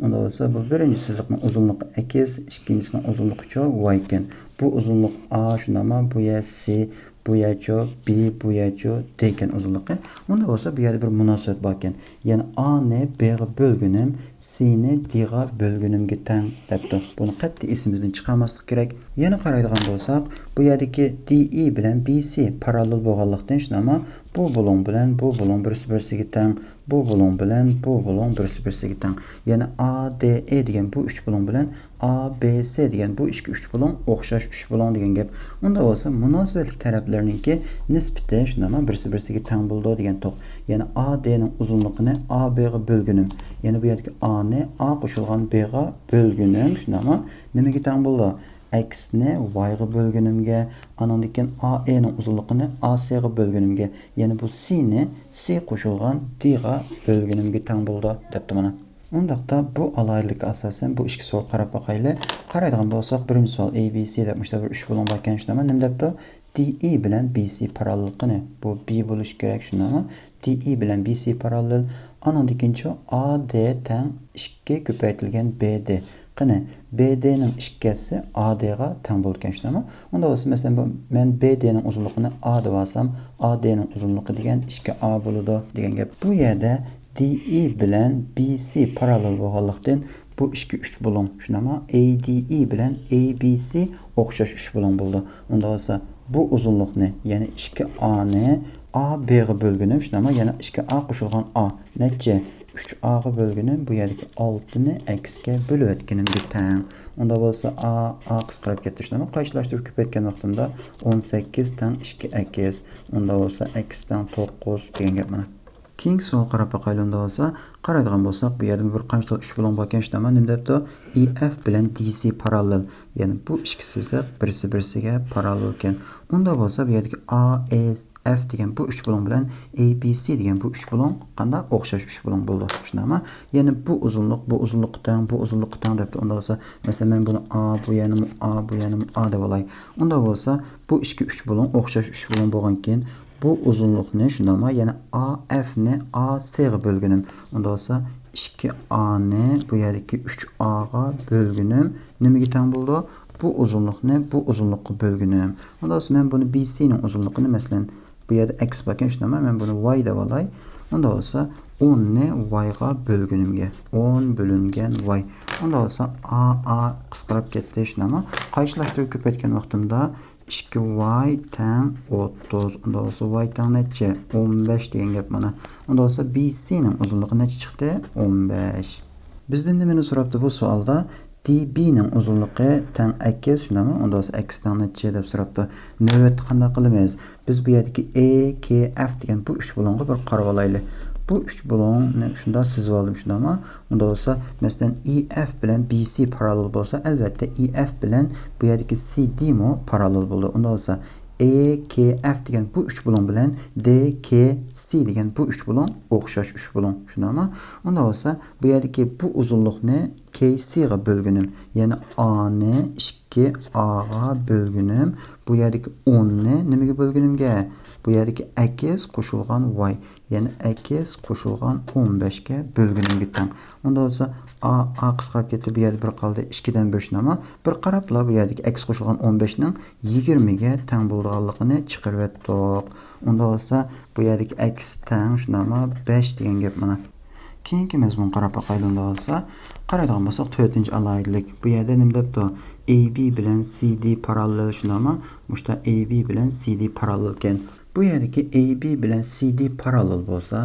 ئۇنداق بولسا، بۇ بىرىنچى سىزىقنىڭ ئۇزۇنلۇقى ئەكس، ئىككىنچىسىنىڭ ئۇزۇنلۇقىچۇ ۋاي ئىكەن. بۇ ئۇزۇنلۇق ئا، شۇنداقمۇ؟ بۇ يەر سى، بۇ يەرچۇ بې، بۇ يەرچۇ دې ئىكەن ئۇزۇنلۇقى. ئۇنداق بولسا، بۇ يەردە بىر مۇناسىۋەت بار ئىكەن. يەنى ئانى بېغا بۆلگىنىم، سىنى دېغا بۆلگىنىمگە تەڭ دەپتۇ. بۇنى قەتئىي ئېسىمىزدىن چىقارماسلىق كېرەك. يەنە قارايدىغان بولساق، بۇ يەردىكى دې ئى بىلەن بې سى پاراللېل بولغانلىقتىن، شۇنداقمۇ، بۇ بۇلۇڭ بىلەن بۇ بۇلۇڭ بىرسى بىرسىگە تەڭ، بۇ بۇلۇڭ بىلەن بۇ بۇلۇڭ بىرسى بىرسىگە تەڭ. يەنى ئا دې ئې دېگەن بۇ ئۈچ بۇلۇڭ بىلەن ئا بې سې دېگەن بۇ ئىككى ئۈچ بۇلۇڭ ئوخشاش ئۈچ بۇلۇڭ دېگەن گەپ. ئۇنداق بولسا، مۇناسىۋەتلىك تەرەپلىرىنىڭكى نىسبىتى، شۇنداقمۇ، بىرسى بىرسىگە تەڭ بولىدۇ دېگەن توق. يەنى ئا دېنىڭ ئۇزۇنلۇقىنى ئا بېغا بۆلگىنىم. يەنى بۇ يەردىكى ئانى ئا قوشۇلغان بېغا بۆلگىنىم، شۇنداقمۇ، نېمىگە تەڭ بولىدۇ؟ ئەكسنى ۋايغا بۆلگىنىمگە، ئانىڭدىن كېيىن ئا ئېنىڭ ئۇزۇنلۇقىنى ئا سېغا بۆلگىنىمگە، يەنى بۇ سىنى سى قوشۇلغان دېغا بۆلگىنىمگە تەڭ بولىدۇ، دەپتۇ مانا. ئۇنداقتا بۇ ئالاھىدىلىككە ئاساسەن بۇ ئىككى سوئالغا قاراپ باقايلى. قارايدىغان بولساق، بىرىنچى سوئال، ئەي بى سى دەپ مۇشۇنداق بىر ئۈچ بۇلۇڭ باركەن، شۇنداقمۇ؟ نېمە دەپتۇ؟ دې ئى بىلەن بې سى پاراللېل قېنى؟ بۇ بې بولۇشى كېرەك، شۇنداقمۇ؟ دې ئى بىلەن بې سى پاراللېل. ئانىڭدىن كېيىنچۇ؟ ئا دې تەڭ ئىككى كۆپەيتىلگەن بې دې. قېنى، بې دېنىڭ ئىككى ھەسسىسى ئا دېغا تەڭ بولىدىكەن، شۇنداقمۇ؟ ئۇنداق بولسا، مەسىلەن، بۇ، مەن بې دېنىڭ ئۇزۇنلۇقىنى ئا دەپ ئالسام، ئا دېنىڭ ئۇزۇنلۇقى دېگەن ئىككى ئا بولىدۇ دېگەن گەپ. بۇ يەردە دې ئى بىلەن بې سى پاراللېل بولغانلىقتىن، بۇ ئىككى ئۈچ بۇلۇڭ، شۇنداقمۇ؟ ئەي دې ئى بىلەن ئەي بې سى ئوخشاش ئۈچ بۇلۇڭ بولىدۇ. ئۇنداق بولسا، بۇ ئۇزۇنلۇقنى، يەنى ئىككى ئانى ئا بېغا بۆلگىنىم، شۇنداقمۇ؟ يەنە ئىككى ئا قوشۇلغان ئا نەچچە؟ ئۈچ ئاغا بۆلگىنىم، بۇ يەردىكى ئالتىنى ئەكسكە بۆلۈۋەتكىنىمگە تەڭ. ئۇنداق بولسا، ئا، ئا قىسقىرىپ كەتتى، شۇنداقمۇ؟ قايسىلاشتۇرۇپ كۆپەيتكەن ۋاقتىمدا ئون سەككىز تەڭ ئىككى ئەكس. ئۇنداق بولسا، ئەكس تەڭ توققۇز دېگەن گەپ مانا. كېيىنكى سوئالغا قاراپ باقايلى، ئۇنداق بولسا. قارايدىغان بولساق، بۇ يەردىمۇ بىر قانچە تال ئۈچ بۇلۇڭ باركەن، شۇنداقمۇ؟ نېمە دەپتۇ؟ ئى ئەف بىلەن دې سى پاراللېل. يەنى بۇ ئىككى سىزىق بىرسى بىرسىگە پاراللېل ئىكەن. ئۇنداق بولسا، بۇ يەردىكى ئا ئې ئەف دېگەن بۇ ئۈچ بۇلۇڭ بىلەن ئەي بى سى دېگەن بۇ ئۈچ بۇلۇڭ قانداق؟ ئوخشاش ئۈچ بۇلۇڭ بولىدۇ. شۇنداقمۇ؟ يەنى بۇ ئۇزۇنلۇق، بۇ ئۇزۇنلۇققا تەڭ، بۇ ئۇزۇنلۇققا تەڭ دەپتۇ. ئۇنداق بولسا، مەسىلەن، مەن بۇنى ئا، بۇ يەرنىمۇ ئا، بۇ يەرنىمۇ ئا دەپ ئالاي. ئۇنداق بولسا، بۇ ئىككى ئۈچ بۇلۇڭ ئوخشاش ئۈچ بۇلۇڭ بولغاندىكىن، بۇ ئۇزۇنلۇقنى، شۇنداقمۇ؟ يەنى ئا ئەفنى ئا سىغا بۆلگىنىم. ئۇنداق بولسا، ئىككى ئانى بۇ يەردىكى ئۈچ ئاغا بۆلگىنىم. نېمىگە تەڭ بولىدۇ؟ بۇ ئۇزۇنلۇقنى بۇ ئۇزۇنلۇققا بۆلگىنىم. ئۇنداق بولسا، مەن بۇنى بى سىنىڭ ئۇزۇنلۇقىنى، مەسىلەن، بۇ يەردە ئەكس باركەن، شۇنداقمۇ؟ مەن بۇنى ۋاي دەپ ئالاي. ئۇنداق بولسا، ئوننى ۋايغا بۆلگىنىمگە. ئون بۆلۈنگەن ۋاي. ئۇنداق بولسا، ئا، ئا قىسقىراپ كەتتى، شۇنداقمۇ؟ قايسىلاشتۇرۇپ كۆپەيتكەن ۋاقتىمدا، ئىككى ۋاي تەڭ ئوتتۇز. ئۇنداق بولسا، ۋاي تەڭ نەچچە؟ ئون بەش دېگەن گەپ مانا. ئۇنداق بولسا، بى سىنىڭ ئۇزۇنلۇقى نەچچە چىقتى؟ ئون بەش. بىزدىن نېمىنى سوراپتۇ بۇ سوئالدا؟ دى بىنىڭ ئۇزۇنلۇقى تەڭ ئەكس، شۇنداقمۇ؟ ئۇنداق بولسا، ئەكس تەڭ نەچچە دەپ سوراپتۇ. نۆۋەتتە قانداق قىلىمىز؟ بىز بۇ يەردىكى ئې كې ئەف دېگەن بۇ ئۈچ بۇلۇڭغا بىر قارىۋالايلى. بۇ ئۈچ بۇلۇڭنى شۇنداق سىزىۋالدىم، شۇنداقمۇ؟ ئۇنداق بولسا، مەسىلەن، ئى ئەف بىلەن بى سى پاراللېل بولسا، ئەلۋەتتە، ئى ئەف بىلەن بۇ يەردىكى سى دىمۇ پاراللېل بولىدۇ. ئۇنداق بولسا، ئې كې ئەف دېگەن بۇ ئۈچ بۇلۇڭ بىلەن دې كې سى دېگەن بۇ ئۈچ بۇلۇڭ ئوخشاش ئۈچ بۇلۇڭ، شۇنداقمۇ؟ ئۇنداق بولسا، بۇ يەردىكى بۇ ئۇزۇنلۇقنى كې سىغا بۆلگىنىم. يەنى ئانى ئىككى ئاغا بۆلگىنىم، بۇ يەردىكى ئوننى نېمىگە بۆلگىنىمگە؟ بۇ يەردىكى ئەكس قوشۇلغان ۋاي، يەنى ئەكس قوشۇلغان ئون بەشكە بۆلگىنىمگە تەڭ. ئۇندا بولسا، ئا، ئا قىسقىراپ كەتتى، بۇ يەردە بىر قالدى، ئىككىدىن بىر شۇنداقمۇ؟ بىر قاراپلا بۇ يەردىكى ئەكس قوشۇلغان ئون بەشنىڭ يىگىرمىگە تەڭ بولىدىغانلىقىنى چىقىرىۋەتتۇق. ئۇندا بولسا، بۇ يەردىكى ئەكس تەڭ شۇنداقمۇ بەش دېگەن گەپ مانا. كېيىنكى مەزمۇنغا قاراپ باقايلى ئۇندا بولسا. قارايدىغان بولساق، تۆتىنچى ئالاھىدىلىك. بۇ يەردە نېمە دەپتۇ؟ ئەي بى بىلەن سى دى پاراللېل شۇنداقمۇ؟ مۇشتا ئەي بى بىلەن سى دى پاراللېل ئىكەن. بۇ يەردىكى ئەي بى بىلەن سى دى پاراللېل بولسا،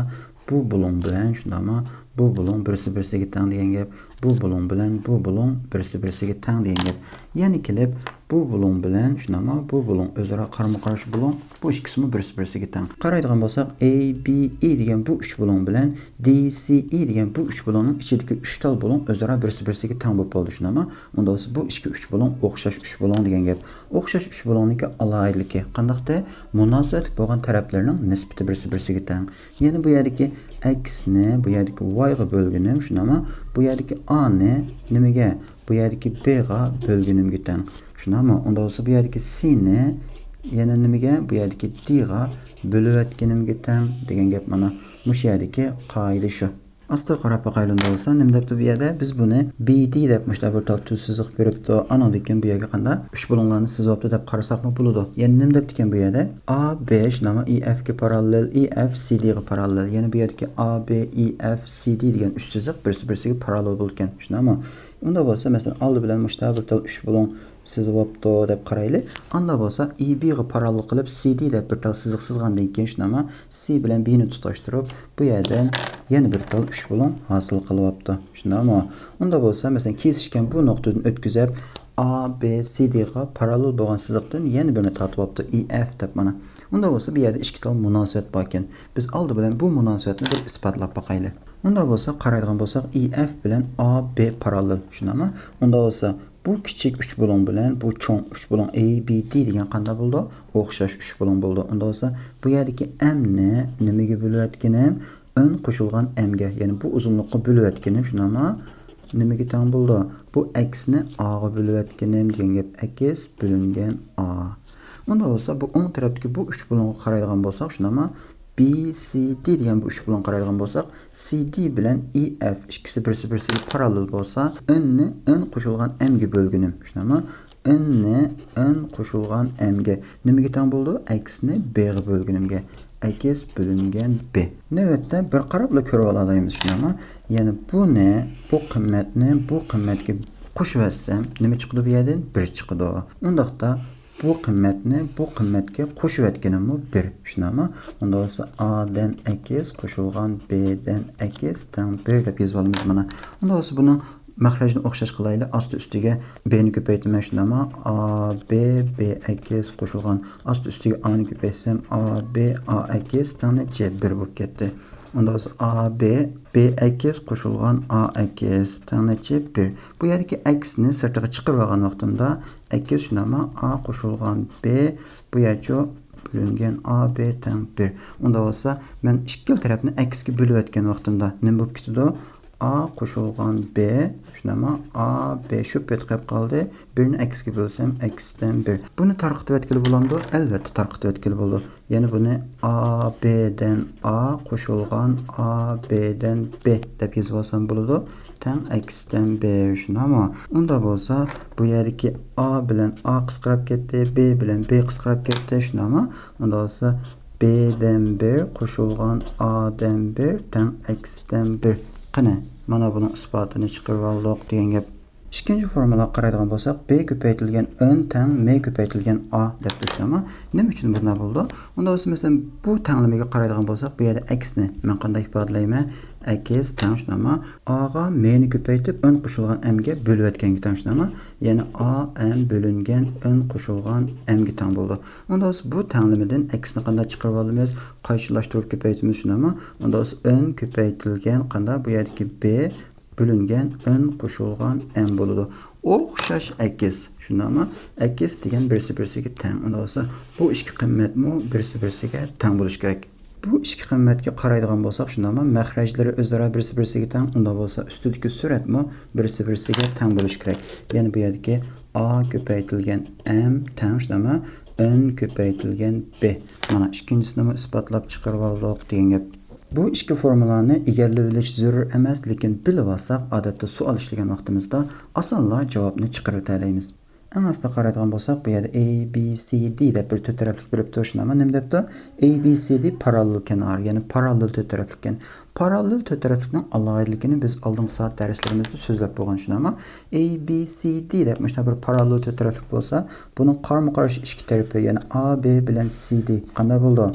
بۇ بۇلۇڭ بىلەن شۇنداقمۇ؟ بۇ بۇلۇڭ بىرسى بىرسىگە تەڭ دېگەن گەپ. بۇ بۇلۇڭ بىلەن بۇ بۇلۇڭ بىرسى بىرسىگە تەڭ دېگەن گەپ. يەنە كېلىپ، بۇ بۇلۇڭ بىلەن شۇنداقمۇ؟ بۇ بۇلۇڭ ئۆزئارا قارمۇ قارشى بۇلۇڭ. بۇ ئىككىسىمۇ بىرسى بىرسىگە تەڭ. قارايدىغان بولساق، ئەي بى ئى دېگەن بۇ ئۈچ بۇلۇڭ بىلەن دى سى ئى دېگەن بۇ ئۈچ بۇلۇڭنىڭ ئىچىدىكى ئۈچ تال بۇلۇڭ ئۆزئارا بىرسى بىرسىگە تەڭ بولۇپ بولدى، شۇنداقمۇ؟ ئۇندا بولسا بۇ ئىككى ئۈچ بۇلۇڭ ئوخشاش ئۈچ بۇلۇڭ دېگەن گەپ. ئوخشاش ئۈچ بۇلۇڭنىڭكى ئالاھىدىلىكى قانداقتى؟ مۇناسىۋەتلىك بولغان تەرەپلىرىنىڭ نىسبىتى بىرسى بىرسىگە تەڭ. يەنى بۇ يەردىكى ئەكسنى بۇ يەردىكى ۋايغا بۆلگىنىم، شۇنداقمۇ؟ بۇ يەردىكى ئانى نېمىگە؟ بۇ يەردىكى بېغا بۆلگىنىمگە تەڭ. شۇنداقمۇ؟ ئۇندا بولسا بۇ يەردىكى سىنى يەنە نېمىگە؟ بۇ يەردىكى دىغا بۆلۈۋەتكىنىمگە تەڭ دېگەن گەپ مانا. مۇشۇ يەردىكى قائىدە شۇ. ئاستىغا قاراپ باقايلى ئۇندا بولسا. نېمە دەپتۇ بۇ يەردە؟ بىز بۇنى بى دى دەپ مۇشۇنداق بىر تال تۈز سىزىق بېرىپتۇ. ئانىڭدىن كېيىن بۇ يەرگە قانداق؟ ئۈچ بۇلۇڭلارنى سىزىۋاپتۇ دەپ قارىساقمۇ بولىدۇ. يەنە نېمە دەپتىكەن بۇ يەردە؟ ئا بى شۇنداقمۇ ئى ئەفكە پاراللېل، ئى ئەف سى دىغا پاراللېل. يەنە بۇ يەردىكى ئا بى ئى ئەف سى دى دېگەن ئۈچ سىزىق بىرسى بىرسىگە پاراللېل بولىدىكەن. شۇنداقمۇ؟ ئۇندا بولسا، مەسىلەن، ئالدى بىلەن مۇشۇنداق بىر تال ئۈچ بۇلۇڭ سىزىۋاپتۇ دەپ قارايلى. ئاندا بولسا، ئى بىغا پاراللېل قىلىپ، سى دى دەپ بىر تال سىزىق سىزغاندىن كېيىن، شۇنداقمۇ؟ سى بىلەن بىنى تۇتاشتۇرۇپ، بۇ يەردىن يەنە بىر تال ئۈچ بۇلۇڭ ھاسىل قىلىۋاپتۇ. شۇنداقمۇ؟ ئۇندا بولسا، مەسىلەن، كېسىشكەن بۇ نۇقتىدىن ئۆتكۈزۈپ، ئا بى سى دىغا پاراللېل بولغان سىزىقتىن يەنە بىرنى تارتىۋاپتۇ، ئى ئەف دەپ مانا. ئۇندا بولسا، بۇ يەردە ئىككى تال مۇناسىۋەت باركەن. بىز ئالدى بىلەن بۇ مۇناسىۋەتنى بىر ئىسپاتلاپ باقايلى. ئۇندا بولسا، قارايدىغان بولساق، ئى ئەف بىلەن ئا بى پاراللېل. شۇنداقمۇ؟ ئۇندا بولسا، بۇ كىچىك ئۈچ بۇلۇڭ بىلەن بۇ چوڭ ئۈچ بۇلۇڭ ئەي بى دى دېگەن قانداق بولىدۇ؟ ئوخشاش ئۈچ بۇلۇڭ بولىدۇ. ئۇندا بولسا، بۇ يەردىكى ئەمنى نېمىگە بۆلۈۋەتكىنىم؟ ئېن قوشۇلغان ئەمگە، يەنى بۇ ئۇزۇنلۇققا بۆلۈۋەتكىنىم، شۇنداقمۇ؟ نېمىگە تەڭ بولىدۇ؟ بۇ ئەكسنى ئاغا بۆلۈۋەتكىنىم دېگەن گەپ، ئەكس بۆلۈنگەن ئا. ئۇندا بولسا، بۇ ئوڭ تەرەپتىكى بۇ ئۈچ بۇلۇڭغا قارايدىغان بولساق، شۇنداقمۇ؟ بى سى دى دېگەن بۇ ئۈچ بۇلۇڭغا قارايدىغان بولساق، سى دى بىلەن ئى ئەف ئىككىسى بىرسى بىرسىگە پاراللېل بولسا، ئېننى ئېن قوشۇلغان ئەمگە بۆلگىنىم، شۇنداقمۇ؟ ئېننى ئېن قوشۇلغان ئەمگە نېمىگە تەڭ بولىدۇ؟ ئەكسنى بىغا بۆلگىنىمگە، ئەكس بۆلۈنگەن بى. نۆۋەتتە بىر قاراپلا كۆرۈۋالالايمىز، شۇنداقمۇ؟ يەنى بۇنى، بۇ قىممەتنى بۇ قىممەتكە قوشۇۋەتسەم، نېمە چىقىدۇ بۇ يەردىن؟ بىر چىقىدۇ. ئۇنداقتا بۇ قىممەتنى بۇ قىممەتكە قوشۇۋەتكىنىممۇ بىر، شۇنداقمۇ؟ ئۇندا بولسا، ئا دىن ئەكس قوشۇلغان بى دىن ئەكس تەڭ بىر دەپ يېزىۋالىمىز مانا. ئۇندا بولسا، بۇنىڭ مەخرەجنى ئوخشاش قىلايلى. ئاستى ئۈستىگە بىنى كۆپەيتىمەن، شۇنداقمۇ؟ ئا بى بى ئەكس قوشۇلغان. ئاستى ئۈستىگە ئانى كۆپەيتسەم، ئا بى ئا ئەكس تەڭ نەچچە؟ بىر بولۇپ كەتتى. ئۇندا بولسا، ئا بى بى ئەكس قوشۇلغان ئا ئەكس تەڭ نەچچە؟ بىر. بۇ يەردىكى ئەكسنى سىرتىغا چىقىرىۋالغان ۋاقتىمدا، ئەكس شۇنداقمۇ؟ ئا قوشۇلغان بى، بۇ يەرچۇ؟ بۆلۈنگەن ئا بى تەڭ بىر. ئۇندا بولسا، مەن ئىككىلا تەرەپنى ئەكسكە بۆلۈۋەتكەن ۋاقتىمدا نېمە بولۇپ كېتىدۇ؟ ئا قوشۇلغان بى، شۇنداقمۇ؟ ئا بى شۇ پېتى قېلىپ قالدى. بىرنى ئەكسكە بۆلسەم، ئەكستىن بىر. بۇنى تارقىتىۋەتكىلى بولامدۇ؟ ئەلۋەتتە، تارقىتىۋەتكىلى بولىدۇ. يەنى بۇنى ئا بىدىن ئا قوشۇلغان ئا بىدىن بى دەپ يېزىۋالسام بولىدۇ. تەڭ ئەكستىن بىر، شۇنداقمۇ؟ ئۇندا بولسا، بۇ يەردىكى ئا بىلەن ئا قىسقىراپ كەتتى، بى بىلەن بى قىسقىراپ كەتتى، شۇنداقمۇ؟ ئۇندا بولسا، بىدىن بىر قوشۇلغان ئادىن بىر تەڭ ئەكستىن بىر. قېنى، مانا بۇنىڭ ئىسپاتىنى چىقىرىۋالدۇق دېگەن گەپ. ئىككىنچى فورمۇلىغا قارايدىغان بولساق، بى كۆپەيتىلگەن ئېن تەڭ مى كۆپەيتىلگەن ئا دەپ تۇرسىمۇ؟ نېمە ئۈچۈن بۇنداق بولىدۇ؟ ئۇنداق بولسا، مەسىلەن، بۇ تەڭلىمىگە قارايدىغان بولساق، بۇ يەردە ئەكسنى مەن قانداق ئىپادىلەيمەن؟ ئەكس تەڭ شۇنداقمۇ؟ ئاغا مېنى كۆپەيتىپ، ئېن قوشۇلغان ئەمگە بۆلۈۋەتكەنگە تەڭ شۇنداقمۇ؟ يەنى ئا ئەم بۆلۈنگەن ئېن قوشۇلغان ئەمگە تەڭ بولىدۇ. ئۇنداق بولسا، بۇ تەڭلىمىدىن ئەكسنى قانداق چىقىرىۋالىمىز؟ قايسىلاشتۇرۇپ كۆپەيتىمىز شۇنداقمۇ؟ ئۇنداق بولسا، ئېن كۆپەيتىلگەن قانداق؟ بۇ يەردىكى بى بۆلۈنگەن ئېن قوشۇلغان ئەم بولىدۇ. ئوخشاش ئەكس، شۇنداقمۇ؟ ئەكس دېگەن بىرسى بىرسىگە تەڭ. ئۇنداق بولسا، بۇ ئىككى قىممەتمۇ بىرسى بىرسىگە تەڭ بولۇشى كېرەك. بۇ ئىككى قىممەتكە قارايدىغان بولساق، شۇنداقمۇ؟ مەخرەجلىرى ئۆزئارا بىرسى بىرسىگە تەڭ. ئۇنداق بولسا، ئۈستىدىكى سۈرەتمۇ بىرسى بىرسىگە تەڭ بولۇشى كېرەك. يەنى بۇ يەردىكى ئا كۆپەيتىلگەن ئەم تەڭ شۇنداقمۇ ئېن كۆپەيتىلگەن بى. مانا ئىككىنچىسىنىمۇ ئىسپاتلاپ چىقىرىپ ئالدۇق دېگەن گەپ. بۇ ئىككى فورمۇلانى ئىگىلىۋېلىش زۆرۈر ئەمەس، لېكىن بىلىۋالساق، ئادەتتە سوئال ئىشلىگەن ۋاقتىمىزدا ئاسانلا جاۋابنى چىقىرىۋېتەلەيمىز. ئەڭ ئاستىغا قارايدىغان بولساق، بۇ يەردە ئەي بى سى دى دەپ بىر تۆت تەرەپلىك بېرىپتۇ، شۇنداقمۇ؟ نېمە دەپتۇ؟ ئەي بى سى دى پاراللېل كەنار، يەنى پاراللېل تۆت تەرەپلىككەن. پاراللېل تۆت تەرەپلىكنىڭ ئالاھىدىلىكىنى بىز ئالدىنقى سائەت دەرسلىرىمىزدە سۆزلەپ بولغان، شۇنداقمۇ؟ ئەي بى سى دى دەپ مۇشۇنداق بىر پاراللېل تۆت تەرەپلىك بولسا، بۇنىڭ قارمۇ قارشى ئىككى تەرىپى، يەنى ئا بى بىلەن سى دى قانداق بولىدۇ؟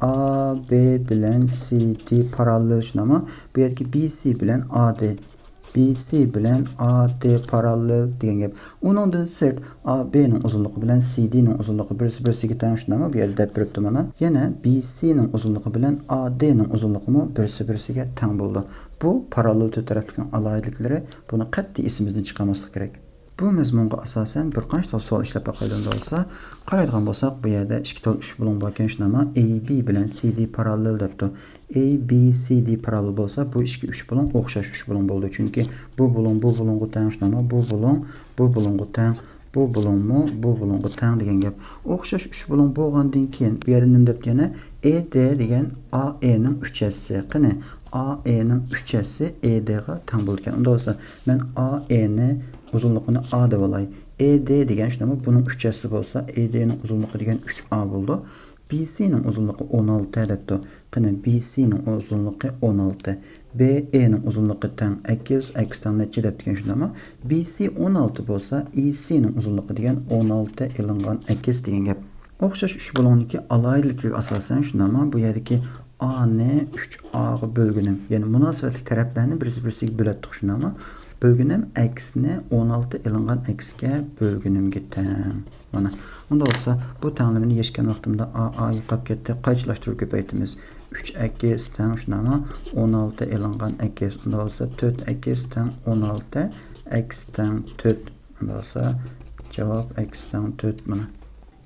ئا بى بىلەن سى دى پاراللېل، شۇنداقمۇ؟ بۇ يەردىكى بى سى بىلەن ئا دى، بى سى بىلەن ئا دى پاراللېل دېگەن گەپ. ئۇنىڭدىن سىرت، ئا بىنىڭ ئۇزۇنلۇقى بىلەن سى دىنىڭ ئۇزۇنلۇقى بىرسى بىرسىگە تەڭ، شۇنداقمۇ؟ بۇ يەردە دەپ بېرىپتۇ مانا. يەنە بى سىنىڭ ئۇزۇنلۇقى بىلەن ئا دىنىڭ ئۇزۇنلۇقىمۇ بىرسى بىرسىگە تەڭ بولىدۇ. بۇ پاراللېل تۆت تەرەپلىكنىڭ ئالاھىدىلىكلىرى، بۇنى قەتئىي ئېسىمىزدىن چىقارماسلىق كېرەك. بۇ مەزمۇنغا ئاساسەن بىر قانچە تال سوئال ئىشلەپ باقايلى ئۇنداق بولسا. قارايدىغان بولساق، بۇ يەردە ئىككى تال ئۈچ بۇلۇڭ باركەن، شۇنداقمۇ؟ ئەي بى بىلەن سى دى پاراللېل دەپتۇ. ئەي بى سى دى پاراللېل بولسا، بۇ ئىككى ئۈچ بۇلۇڭ ئوخشاش ئۈچ بۇلۇڭ بولىدۇ. چۈنكى بۇ بۇلۇڭ بۇ بۇلۇڭغا تەڭ، شۇنداقمۇ؟ بۇ بۇلۇڭ بۇ بۇلۇڭغا تەڭ، بۇ بۇلۇڭمۇ بۇ بۇلۇڭغا تەڭ دېگەن گەپ. ئوخشاش ئۈچ بۇلۇڭ بولغاندىن كېيىن، بۇ يەردە نېمە دەپتۇ يەنە؟ ئە دې دېگەن ئا ئېنىڭ ئۈچ ھەسسىسى. قېنى، ئا ئېنىڭ ئۈچ ھەسسىسى ئە دېغا تەڭ بولىدىكەن. ئۇنداق بولسا، مەن ئا ئېنى ئۇزۇنلۇقىنى ئا دەپ ئالاي. ئە دې دېگەن شۇنداقمۇ؟ بۇنىڭ ئۈچ ھەسسىسى بولسا، ئە دېنىڭ ئۇزۇنلۇقى دېگەن ئۈچ ئا بولىدۇ. بى سىنىڭ ئۇزۇنلۇقى ئون ئالتە دەپتۇ. قېنى، بى سىنىڭ ئۇزۇنلۇقى ئون ئالتە. بى ئېنىڭ ئۇزۇنلۇقى تەڭ ئەكس، ئەكس تەڭ نەچچە دەپتىكەن، شۇنداقمۇ؟ بى سى ئون ئالتە بولسا، ئى سىنىڭ ئۇزۇنلۇقى دېگەن ئون ئالتە ئېلىنغان ئەكس دېگەن گەپ. ئوخشاش ئۈچ بۇلۇڭنىڭكى ئالاھىدىلىكىگە ئاساسەن، شۇنداقمۇ؟ بۇ يەردىكى ئانى ئۈچ ئاغا بۆلگىنىم، يەنى مۇناسىۋەتلىك تەرەپلەرنى بىرسى بىرسىگە بۆلەتتۇق، شۇنداقمۇ؟ بۆلگىنىم ئەكسنى ئون ئالتە ئېلىنغان ئەكسكە بۆلگىنىمگە تەڭ. مانا، ئۇنداق بولسا، بۇ تەڭلىمىنى يەشكەن ۋاقتىمدا ئا، ئا يوقاپ كەتتى، قايتىلاشتۇرۇپ كۆپەيتىمىز. ئۈچ ئەكس تەڭ شۇنداقمۇ؟ ئون ئالتە ئېلىنغان ئەكس. ئۇنداق بولسا، تۆت ئەكس تەڭ ئون ئالتە، ئەكس تەڭ تۆت. ئۇنداق بولسا، جاۋاب ئەكس تەڭ تۆت مانا.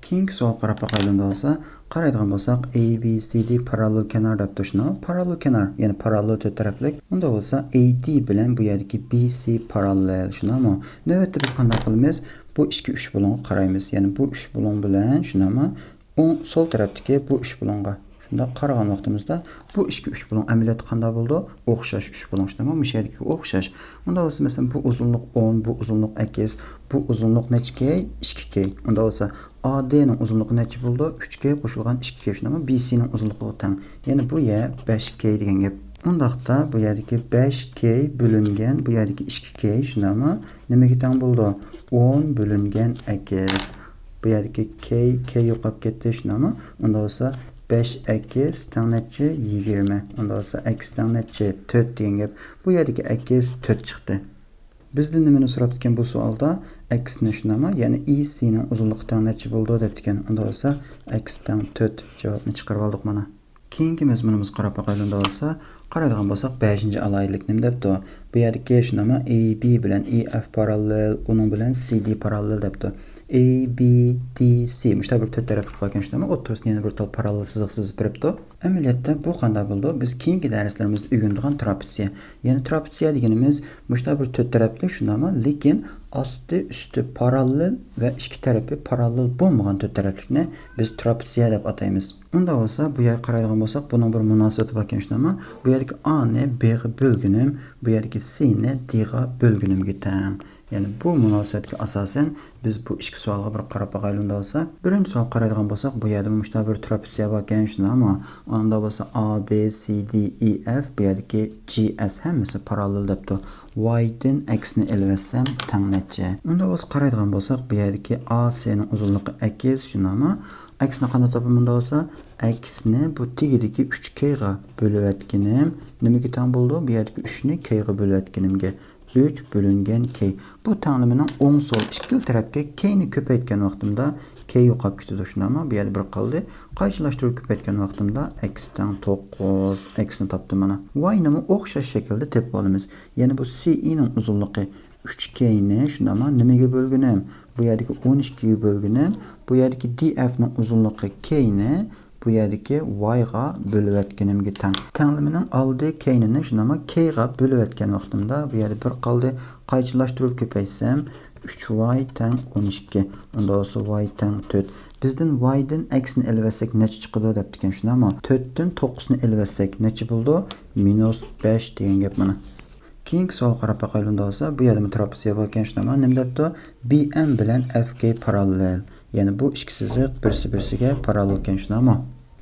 كېيىنكى سوئالغا قاراپ باقايلى ئۇنداق بولسا. قارايدىغان بولساق، ئەي بى سى دى پاراللېل كەنار دەپتۇ، شۇنداقمۇ؟ پاراللېل كەنار، يەنى پاراللېل تۆت تەرەپلىك. ئۇنداق بولسا، ئەي دى بىلەن بۇ يەردىكى بى سى پاراللېل، شۇنداقمۇ؟ نۆۋەتتە بىز قانداق قىلىمىز؟ بۇ ئىككى ئۈچ بۇلۇڭغا قارايمىز. يەنى بۇ ئۈچ بۇلۇڭ بىلەن، شۇنداقمۇ؟ ئوڭ سول تەرەپتىكى بۇ ئۈچ بۇلۇڭغا شۇنداق قارىغان ۋاقتىمىزدا، بۇ ئىككى ئۈچ بۇلۇڭ ئەمەلىيەتتە قانداق بولىدۇ؟ ئوخشاش ئۈچ بۇلۇڭ، شۇنداقمۇ؟ مۇشۇ يەردىكىگە ئوخشاش. ئۇنداق بولسا، مەسىلەن، بۇ ئۇزۇنلۇق ئون، بۇ ئۇزۇنلۇق ئەكس، بۇ ئۇزۇنلۇق نەچچە كەي؟ ئىككى كەي. ئۇنداق بولسا، ئا دىنىڭ ئۇزۇنلۇقى نەچچە بولىدۇ؟ ئۈچ كەي قوشۇلغان ئىككى كەي، شۇنداقمۇ؟ بى سىنىڭ ئۇزۇنلۇقىغا تەڭ. يەنى بۇ يەر بەش كەي دېگەن گەپ. ئۇنداقتا بۇ يەردىكى بەش كەي بۆلۈنگەن، بۇ يەردىكى ئىككى كەي، شۇنداقمۇ؟ نېمىگە تەڭ بولىدۇ؟ ئون بۆلۈنگەن ئەكس. بۇ يەردىكى كەي، كەي يوقاپ كەتتى، شۇنداقمۇ؟ ئۇنداق بولسا، بەش ئەكس تەڭ نەچچە؟ يىگىرمە. ئۇنداق بولسا، ئەكس تەڭ نەچچە؟ تۆت دېگەن گەپ. بۇ يەردىكى ئەكس تۆت چىقتى. بىزدىن نېمىنى سوراپتىكەن بۇ سوئالدا؟ ئەكسنى، شۇنداقمۇ؟ يەنى ئى سىنىڭ ئۇزۇنلۇقى تەڭ نەچچە بولىدۇ دەپتىكەن. ئۇنداق بولسا، ئەكس تەڭ تۆت جاۋابنى چىقىرىپ ئالدۇق مانا. كېيىنكى مەزمۇنىمىزغا قاراپ باقايلى ئۇنداق بولسا. قارايدىغان بولساق، بەشىنچى ئالاھىدىلىك نېمە دەپتۇ؟ بۇ يەردىكى شۇنداقمۇ؟ ئەي بى بىلەن ئى ئەف پاراللېل، ئۇنىڭ بىلەن سى دى پاراللېل دەپتۇ. ئەي بى دى سى مۇشۇنداق بىر تۆت تەرەپلىك باركەن، شۇنداقمۇ؟ ئوتتۇرىسىدا يەنە بىر تال پاراللېل سىزىق سىزىپ بېرىپتۇ. ئەمەلىيەتتە بۇ قانداق بولىدۇ؟ بىز كېيىنكى دەرسلىرىمىزدە ئۆگىنىدىغان تراپېتسىيە. يەنى تراپېتسىيە دېگىنىمىز مۇشۇنداق بىر تۆت تەرەپلىك، شۇنداقمۇ؟ لېكىن ئاستى ئۈستى پاراللېل ۋە ئىككى تەرىپى پاراللېل بولمىغان تۆت تەرەپلىكنى بىز تراپېتسىيە دەپ ئاتايمىز. ئۇنداق بولسا، بۇ يەرگە قارايدىغان بولساق، بۇنىڭ بىر مۇناسىۋىتى باركەن، شۇنداقمۇ؟ بۇ يەردىكى ئانى بىغا بۆلگىنىم، بۇ يەردىكى سىنى دىغا بۆلگىنىمگە تەڭ. يەنى بۇ مۇناسىۋەتكە ئاساسەن بىز بۇ ئىككى سوئالغا بىر قاراپ باقايلى ئۇنداق بولسا. بىرىنچى سوئال قارايدىغان بولساق، بۇ يەردە مۇشۇنداق بىر تراپېتسىيە باركەن، شۇنداقمۇ؟ ئۇنداق بولسا، ئا بى سى دى ئى ئەف، بۇ يەردىكى جى ئەس ھەممىسى پاراللېل دەپتۇ. ۋايدىن ئەكسنى ئېلىۋەتسەم تەڭ نەچچە؟ ئۇنداق بولسا قارايدىغان بولساق، بۇ يەردىكى ئا سىنىڭ ئۇزۇنلۇقى ئەكس، شۇنداقمۇ؟ ئەكسنى قانداق تاپىمەن ئۇنداق بولسا؟ ئەكسنى بۇ تېگىدىكى ئۈچ كەيغا بۆلۈۋەتكىنىم نېمىگە تەڭ بولىدۇ؟ بۇ يەردىكى ئۈچنى كەيغا بۆلۈۋەتكىنىمگە. ئۈچ بۆلۈنگەن كەي. بۇ تەڭلىمىنىڭ ئوڭ سول ئىككىلا تەرەپكە كەينى كۆپەيتكەن ۋاقتىمدا كەي يوقاپ كېتىدۇ، شۇنداقمۇ؟ بۇ يەردە بىر قالدى. قايتىلاشتۇرۇپ كۆپەيتكەن ۋاقتىمدا ئەكس تەڭ توققۇز. ئەكسنى تاپتىم مانا. ۋاينىمۇ ئوخشاش شەكىلدە تېپىپ ئالىمىز. يەنى بۇ سى ئىنىڭ ئۇزۇنلۇقى ئۈچ كەينى، شۇنداقمۇ؟ نېمىگە بۆلگىنىم؟ بۇ يەردىكى ئون ئىككىگە بۆلگىنىم. بۇ يەردىكى دى ئەفنىڭ ئۇزۇنلۇقى كەينى، بۇ يەردىكى ۋايغا بۆلۈۋەتكىنىمگە تەڭ. تەڭلىمىنىڭ ئالدى كەينىنى، شۇنداقمۇ؟ كەيغا بۆلۈۋەتكەن ۋاقتىمدا، بۇ يەردە بىر قالدى، قايتىلاشتۇرۇپ كۆپەيتسەم، ئۈچ ۋاي تەڭ ئون ئىككى. ئۇندا بولسا ۋاي تەڭ تۆت. بىزدىن ۋايدىن ئەكسنى ئېلىۋەتسەك نەچچە چىقىدۇ دەپتىكەن، شۇنداقمۇ؟ تۆتتىن توققۇزنى ئېلىۋەتسەك نەچچە بولىدۇ؟ مىنۇس بەش دېگەن گەپ مانا. كېيىنكى سوئالغا قاراپ باقايلى ئۇندا بولسا. بۇ يەردىمۇ تراپېتسىيە باركەن، شۇنداقمۇ؟ نېمە دەپتۇ؟ بى ئەم بىلەن ئەف كەي پاراللېل. يەنى بۇ ئىككى سىزىق بىرسى بىرسىگە پاراللېلكەن، شۇنداقمۇ؟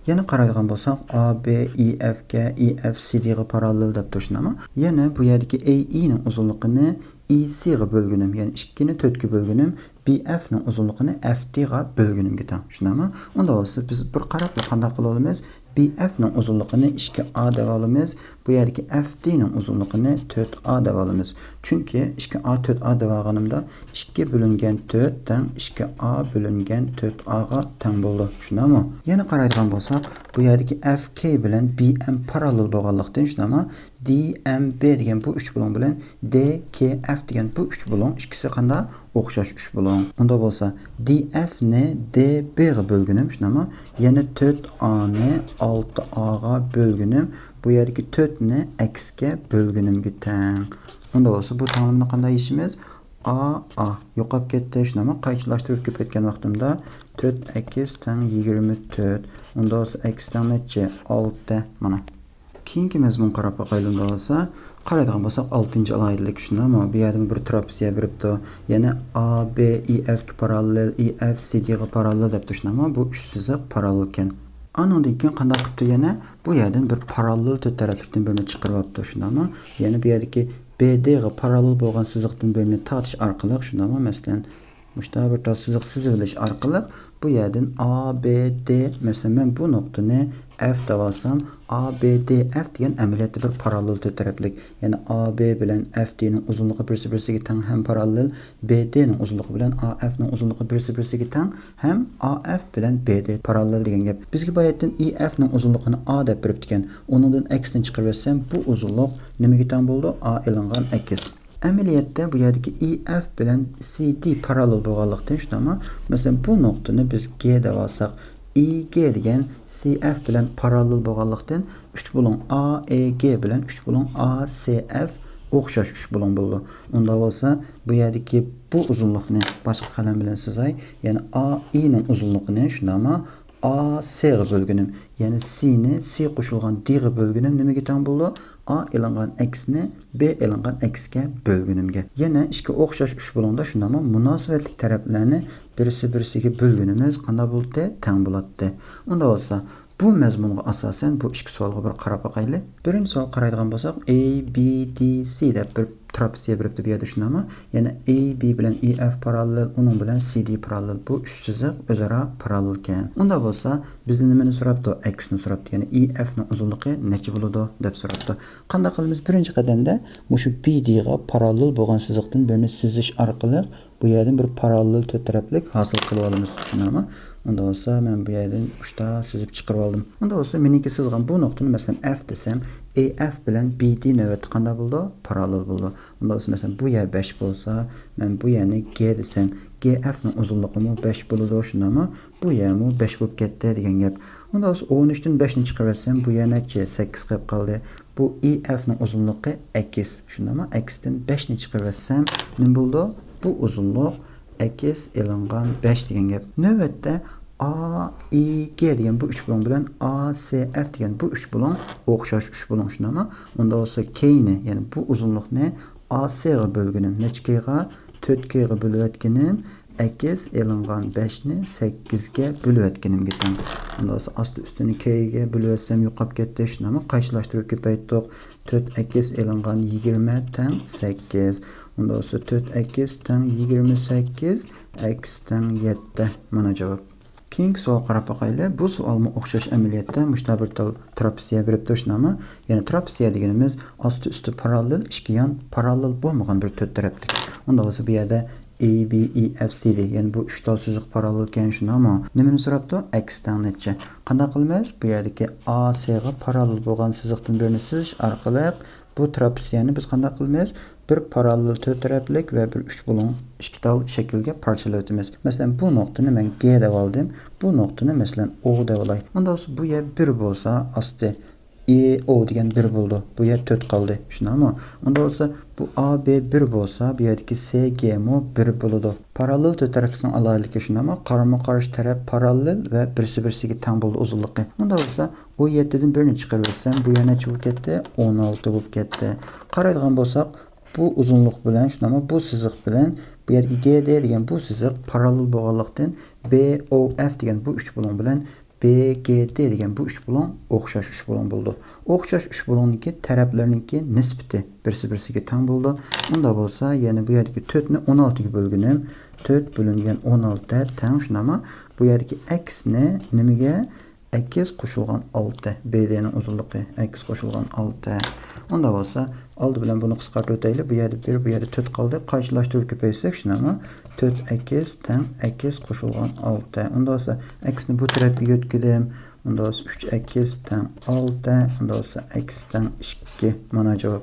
يەنە قارايدىغان بولساق، ئا بى ئى ئەف كەي، ئى ئەف سى دىغا پاراللېل دەپتۇ، شۇنداقمۇ؟ يەنە بۇ يەردىكى ئەي ئىنىڭ ئۇزۇنلۇقىنى ئى سىغا بۆلگىنىم، يەنى ئىككىنى تۆتكە بۆلگىنىم، بى ئەفنىڭ ئۇزۇنلۇقىنى ئەف دىغا بۆلگىنىمگە تەڭ، شۇنداقمۇ؟ ئۇندا بولسا بىز بىر قاراپلا قانداق قىلىۋالىمىز؟ بى ئەفنىڭ ئۇزۇنلۇقىنى ئىككى ئا دەۋالىمىز. بۇ يەردىكى ئەف دىنىڭ ئۇزۇنلۇقىنى تۆت ئا دەۋالىمىز. چۈنكى ئىككى ئا تۆت ئا دەۋالغىنىمدا ئىككى بۆلۈنگەن تۆت تەڭ ئىككى ئا بۆلۈنگەن تۆت ئاغا تەڭ بولىدۇ. شۇنداقمۇ؟ يەنە قارايدىغان بولساق، بۇ يەردىكى ئەف كەي بىلەن بى ئەم پاراللېل بولغانلىقتىن، شۇنداقمۇ؟ دى ئەم بى دېگەن بۇ ئۈچ بۇلۇڭ بىلەن دى كەي ئەف دېگەن بۇ ئۈچ بۇلۇڭ ئىككىسى قانداق؟ ئوخشاش ئۈچ بۇلۇڭ. ئۇنداق بولسا، دى ئەفنى دى بىغا بۆلگىنىم، شۇنداقمۇ؟ يەنە تۆت ئانى ئالتە ئاغا بۆلگىنىم، بۇ يەردىكى تۆتنى ئەكسكە بۆلگىنىمگە تەڭ. ئۇنداق بولسا، بۇ تەڭلىمىنى قانداق يېزىمىز؟ ئا، ئا. يوقاپ كەتتى، شۇنداقمۇ؟ قايتىلاشتۇرۇپ كۆپەيتكەن ۋاقتىمدا تۆت ئەكس تەڭ يىگىرمە تۆت. ئۇنداق بولسا، ئەكس تەڭ نەچچە؟ ئالتە. مانا. كېيىنكى مەزمۇنغا قاراپ باقايلى ئۇنداق بولسا. قارايدىغان بولساق، ئالتىنچى ئالاھىدىلىك، شۇنداقمۇ؟ بۇ يەردىمۇ بىر تراپېتسىيە بېرىپتۇ. يەنە ئا بى ئى ئەفكە پاراللېل، ئى ئەف سى دىغا پاراللېل دەپتۇ، شۇنداقمۇ؟ بۇ ئۈچ سىزىق پاراللېلكەن. ئانىڭدىن كېيىن قانداق قىپتۇ يەنە؟ بۇ يەردىن بىر پاراللېل تۆت تەرەپلىكتىن بىرنى چىقىرىۋاپتۇ، شۇنداقمۇ؟ يەنە بۇ يەردىكى بى دىغا پاراللېل بولغان سىزىقتىن بىرنى تارتىش ئارقىلىق، شۇنداقمۇ؟ مەسىلەن، مۇشۇنداق بىر تال سىزىق سىزىۋېلىش ئارقىلىق بۇ يەردىن ئا بى دى، مەسىلەن، مەن بۇ نۇقتىنى ئەف دەۋالسام، ئا بى دى ئەف دېگەن ئەمەلىيەتتە بىر پاراللېل تۆت تەرەپلىك. يەنى ئا بى بىلەن ئەف دىنىڭ ئۇزۇنلۇقى بىرسى بىرسىگە تەڭ ھەم پاراللېل، بى دىنىڭ ئۇزۇنلۇقى بىلەن ئا ئەفنىڭ ئۇزۇنلۇقى بىرسى بىرسىگە تەڭ ھەم ئا ئەف بىلەن بى دى پاراللېل دېگەن گەپ. بىزگە بۇ يەردىن ئى ئەفنىڭ ئۇزۇنلۇقىنى ئا دەپ بېرىپتىكەن. ئۇنىڭدىن ئەكسىنى چىقىرىۋەتسەم، بۇ ئۇزۇنلۇق نېمىگە تەڭ بولىدۇ؟ ئا ئېلىنغان ئەكس. ئەمەلىيەتتە بۇ يەردىكى ئى ئەف بىلەن سى دى پاراللېل بولغانلىقتىن، شۇنداقمۇ؟ مەسىلەن، بۇ نۇقتىنى بىز گې دەۋالساق، ئى گې دېگەن سى ئەف بىلەن پاراللېل بولغانلىقتىن، ئۈچ بۇلۇڭ ئا ئى گې بىلەن ئۈچ بۇلۇڭ ئا سى ئەف ئوخشاش ئۈچ بۇلۇڭ بولىدۇ. ئۇنداق بولسا، بۇ يەردىكى بۇ ئۇزۇنلۇقنى باشقا قەلەم بىلەن سىزاي. يەنى ئا ئىنىڭ ئۇزۇنلۇقىنى، شۇنداقمۇ؟ ئا سىغا بۆلگىنىم، يەنى سىنى سى قوشۇلغان دىغا بۆلگىنىم نېمىگە تەڭ بولىدۇ؟ ئا ئېلىنغان ئەكسنى بى ئېلىنغان ئەكسكە بۆلگىنىمگە. يەنە ئىككى ئوخشاش ئۈچ بۇلۇڭدا، شۇنداقمۇ؟ مۇناسىۋەتلىك تەرەپلەرنى بىرسى بىرسىگە بۆلگىنىمىز قانداق بولاتتى؟ تەڭ بولاتتى. ئۇنداق بولسا، بۇ مەزمۇنغا ئاساسەن بۇ ئىككى سوئالغا بىر قاراپ باقايلى. بىرىنچى سوئال قارايدىغان بولساق، ئەي بى دى سى دەپ بىر تراپېتسىيە بېرىپتۇ بۇ يەردە، شۇنداقمۇ؟ يەنى ئەي بى بىلەن ئى ئەف پاراللېل، ئۇنىڭ بىلەن سى دى پاراللېل. بۇ ئۈچ سىزىق ئۆزئارا پاراللېلكەن. ئۇنداق بولسا، بىزدىن نېمىنى سوراپتۇ؟ ئەكسنى سوراپتۇ. يەنى ئى ئەفنىڭ ئۇزۇنلۇقى نەچچە بولىدۇ دەپ سوراپتۇ. قانداق قىلىمىز؟ بىرىنچى قەدەمدە مۇشۇ بى دىغا پاراللېل بولغان سىزىقتىن بىرنى سىزىش ئارقىلىق بۇ يەردىن بىر پاراللېل تۆت تەرەپلىك ھاسىل قىلىۋالىمىز، شۇنداقمۇ؟ ئۇنداق بولسا، مەن بۇ يەردىن ئۇچتا سىزىپ چىقىرىۋالدىم. ئۇنداق بولسا، مېنىڭكى سىزغان بۇ نۇقتىنى، مەسىلەن، ئەف دېسەم، ئى ئەف بىلەن بى دى نۆۋەتتە قانداق بولىدۇ؟ پاراللېل بولىدۇ. ئۇنداق بولسا، مەسىلەن، بۇ يەر بەش بولسا، مەن بۇ يەرنى گې دېسەم، گې ئەفنىڭ ئۇزۇنلۇقىمۇ بەش بولىدۇ، شۇنداقمۇ؟ بۇ يەرمۇ بەش بولۇپ كەتتى دېگەن گەپ. ئۇنداق بولسا، ئون ئۈچتىن بەشنى چىقىرىۋەتسەم، بۇ يەر نەچچە؟ سەككىز قېلىپ قالدى. بۇ ئى ئەفنىڭ ئۇزۇنلۇقى ئەكس. شۇنداقمۇ؟ ئەكستىن بەشنى چىقىرىۋەتسەم، نېمە بولىدۇ؟ بۇ ئۇزۇنلۇق ئەكس ئېلىنغان بەش دېگەن گەپ. نۆۋەتتە، ئا ئى گې دېگەن بۇ ئۈچ بۇلۇڭ بىلەن ئا سى ئەف دېگەن بۇ ئۈچ بۇلۇڭ ئوخشاش ئۈچ بۇلۇڭ، شۇنداقمۇ؟ ئۇنداق بولسا، كېيىنى، يەنى بۇ ئۇزۇنلۇقنى ئا سىغا بۆلگىنىم. نەچچە كېيغا؟ تۆت كېيغا بۆلۈۋەتكىنىم. ئەكس ئېلىنغان بەشنى سەككىزگە بۆلۈۋەتكىنىمگە تەڭ. ئۇنداق بولسا، ئاستى ئۈستىنى كېيىگە بۆلۈۋەتسەم يوقاپ كەتتى، شۇنداقمۇ؟ قايتىلاشتۇرۇپ كۆپەيتتۇق. تۆت ئەكس ئېلىنغان يىگىرمە تەڭ سەككىز. ئۇنداق بولسا، تۆت ئەكس تەڭ يىگىرمە سەككىز، ئەكس تەڭ يەتتە. مانا جاۋاب. كېيىنكى سوئالغا قاراپ باقايلى. بۇ سوئالمۇ ئوخشاش ئەمەلىيەتتە مۇشۇنداق بىر تال تراپېتسىيە بېرىپتۇ، شۇنداقمۇ؟ يەنى تراپېتسىيە دېگىنىمىز ئاستى ئۈستى پاراللېل، ئىككى يان پاراللېل بولمىغان بىر تۆت تەرەپلىك. ئۇنداق بولسا، بۇ يەردە ئەي بى ئى ئەف سى دى، يەنى بۇ ئۈچ تال سىزىق پاراللېلكەن، شۇنداقمۇ؟ نېمىنى سوراپتۇ؟ ئەكس تەڭ نەچچە. قانداق قىلىمىز؟ بۇ يەردىكى ئا سىغا پاراللېل بولغان سىزىقتىن بىرنى سىزىش ئارقىلىق بۇ تراپېتسىيەنى بىز قانداق قىلىمىز؟ بىر پاراللېل تۆت تەرەپلىك ۋە بىر ئۈچ بۇلۇڭ ئىككى تال شەكىلگە پارچىلىۋېتىمىز. مەسىلەن، بۇ نۇقتىنى مەن گې دەۋالدىم، بۇ نۇقتىنى، مەسىلەن، ئو دەۋالاي. ئۇنداق بولسا، بۇ يەر بىر بولسا، ئاستى ئې ئو دېگەن بىر بولىدۇ. بۇ يەر تۆت قالدى. شۇنداقمۇ؟ ئۇندا بولسا بۇ ئا بې بىر بولسا، بۇ يەردىكى سې گې مۇ بىر بولىدۇ. پاراللېل تۆت تەرەپلىكنىڭ ئالاھىدىلىكى شۇنداقمۇ؟ قارىمۇ قارشى تەرەپ پاراللېل ۋە بىرسى بىرسىگە تەڭ بولىدۇ ئۇزۇنلۇقى. ئۇندا بولسا ئون يەتتىدىن بىرنى چىقىرىۋەتسەم، بۇ يەر نەچچە بولۇپ كەتتى؟ ئون ئالتە بولۇپ كەتتى. قارايدىغان بولساق، بۇ ئۇزۇنلۇق بىلەن شۇنداقمۇ؟ بۇ سىزىق بىلەن بۇ يەردىكى گې دې دېگەن بۇ سىزىق پاراللېل بولغانلىقتىن، بې ئو ئېف دېگەن بۇ ئۈچ بۇلۇڭ بىلەن بې گې دې دېگەن بۇ ئۈچ بۇلۇڭ ئوخشاش ئۈچ بۇلۇڭ بولىدۇ. ئوخشاش ئۈچ بۇلۇڭنىڭكى تەرەپلىرىنىڭكى نىسبىتى بىرسى بىرسىگە تەڭ بولىدۇ. ئۇندا بولسا يەنە بۇ يەردىكى تۆتنى ئون ئالتىگە بۆلگىنىم، تۆت بۆلۈنگەن ئون ئالتە تەڭ شۇنداقمۇ؟ بۇ يەردىكى ئېكسنى نېمىگە؟ ئېكس قوشۇلغان ئالتە. بې دېنىڭ ئۇزۇنلۇقى ئېكس قوشۇلغان ئالتە. ئۇندا بولسا ئالدى بىلەن بۇنى قىسقارتىۋېتەيلى. بۇ يەردە بىر، بۇ يەردە تۆت قالدى. قايچىلاشتۇرۇپ كۆپەيتسەك شۇنداقمۇ؟ تۆت ئېكس تەڭ ئېكس قوشۇلغان ئالتە. ئۇندا بولسا ئېكسنى بۇ تەرەپكە يۆتكىدىم. ئۇندا بولسا ئۈچ ئېكس تەڭ ئالتە. ئۇندا بولسا ئېكس تەڭ ئىككى. مانا جاۋاب.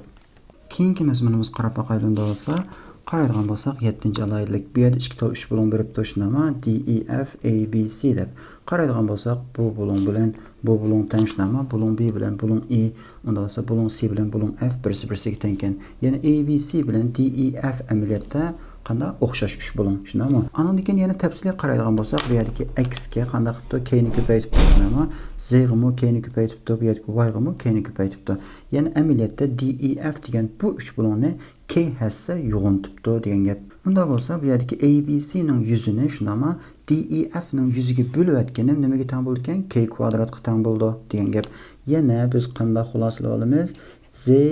كېيىنكى مەزمۇنىمىزغا قاراپ باقايلى ئۇندا بولسا. قارايدىغان بولساق، يەتتىنچى ئالاھىدىلىك. بۇ يەردە ئىككى تال ئۈچ بۇلۇڭ بېرىپتۇ شۇنداقمۇ؟ دې ئې ئېف ئې بې سې دەپ. قارايدىغان بولساق، بۇ بۇلۇڭ بىلەن بۇ بۇلۇڭ تەڭ شۇنداقمۇ؟ بۇلۇڭ بې بىلەن بۇلۇڭ ئې، ئۇندا بولسا بۇلۇڭ سې بىلەن بۇلۇڭ ئېف بىرسى بىرسىگە تەڭكەن. يەنى ئې بې سې بىلەن دې ئې ئېف ئەمەلىيەتتە قانداق؟ ئوخشاش ئۈچ بۇلۇڭ، شۇنداقمۇ؟ ئانىڭدىن كېيىن يەنە تەپسىلىي قارايدىغان بولساق، بۇ يەردىكى ئېكسكە قانداق قىپتۇ؟ كېينى كۆپەيتىپتۇ، شۇنداقمۇ؟ زېغىمۇ كېينى كۆپەيتىپتۇ، بۇ يەردىكى ۋايغىمۇ كېينى كۆپەيتىپتۇ. يەنى ئەمەلىيەتتە دې ئې ئېف دېگەن بۇ ئۈچ بۇلۇڭنى كې ھەسسە يوغىنىتىپتۇ دېگەن گەپ. ئۇنداق بولسا، بۇ يەردىكى ئې بې سېنىڭ يۈزىنى شۇنداقمۇ؟ دې ئې ئېفنىڭ يۈزىگە بۆلۈۋەتكىنىم نېمىگە تەڭ بولىدىكەن؟ كې كۋادراتقا تەڭ بولىدۇ دېگەن گەپ. يەنە بىز قانداق خۇلاسىلىۋالىمىز؟ زې